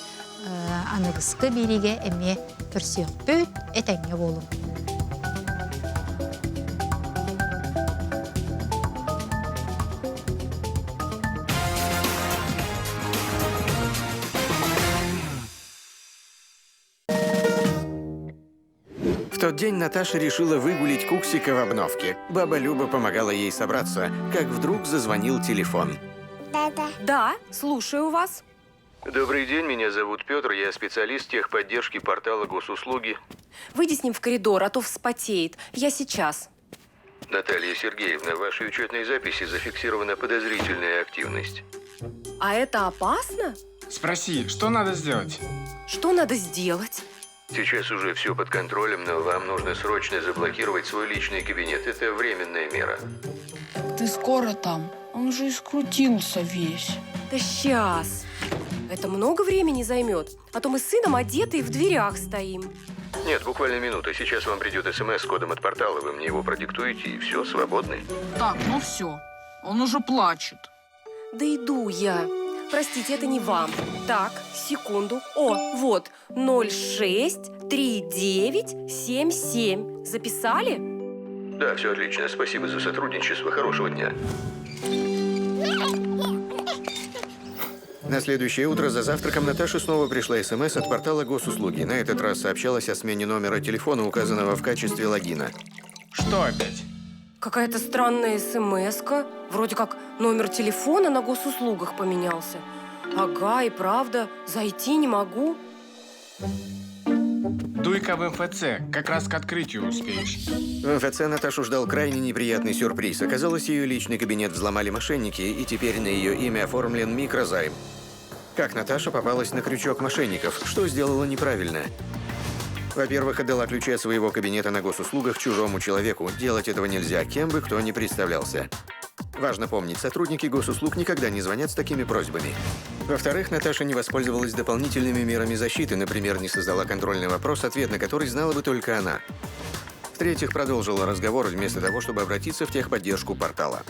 аныгыскы биэриигэ эмиэ көрсүөхпүт, этэҥҥэ буолуҥ. В тот день Наташа решила выгулить Куксика в обновке. Баба Люба помогала ей собраться, как вдруг зазвонил телефон. Да-да. Да, слушаю вас. Добрый день, меня зовут Петр, я специалист техподдержки портала госуслуги. Выйди с ним в коридор, а то вспотеет. Я сейчас. Наталья Сергеевна, в вашей учетной записи зафиксирована подозрительная активность. А это опасно? Спроси, что надо сделать? Что надо сделать? Сейчас уже все под контролем, но вам нужно срочно заблокировать свой личный кабинет. Это временная мера. Ты скоро там? Он же искрутился весь. Да сейчас. Это много времени займет. А то мы с сыном одеты и в дверях стоим. Нет, буквально минута. Сейчас вам придет смс с кодом от портала, вы мне его продиктуете, и все, свободны. Так, ну все. Он уже плачет. Да иду я. Простите, это не вам. Так, секунду. О, вот, 063977. Записали? Да, все отлично. Спасибо за сотрудничество. Хорошего дня. На следующее утро за завтраком Наташе снова пришла СМС от портала госуслуги. На этот раз сообщалось о смене номера телефона, указанного в качестве логина. Что опять? Какая-то странная смс-ка. Вроде как номер телефона на госуслугах поменялся. Ага, и правда, зайти не могу. Дуй-ка в МФЦ, как раз к открытию успеешь. В МФЦ Наташу ждал крайне неприятный сюрприз. Оказалось, ее личный кабинет взломали мошенники, и теперь на ее имя оформлен микрозайм. Как Наташа попалась на крючок мошенников? Что сделала неправильно? Во-первых, отдала ключи от своего кабинета на госуслугах чужому человеку. Делать этого нельзя, кем бы кто ни представлялся. Важно помнить, сотрудники госуслуг никогда не звонят с такими просьбами. Во-вторых, Наташа не воспользовалась дополнительными мерами защиты, например, не создала контрольный вопрос, ответ на который знала бы только она. В-третьих, продолжила разговор вместо того, чтобы обратиться в техподдержку портала.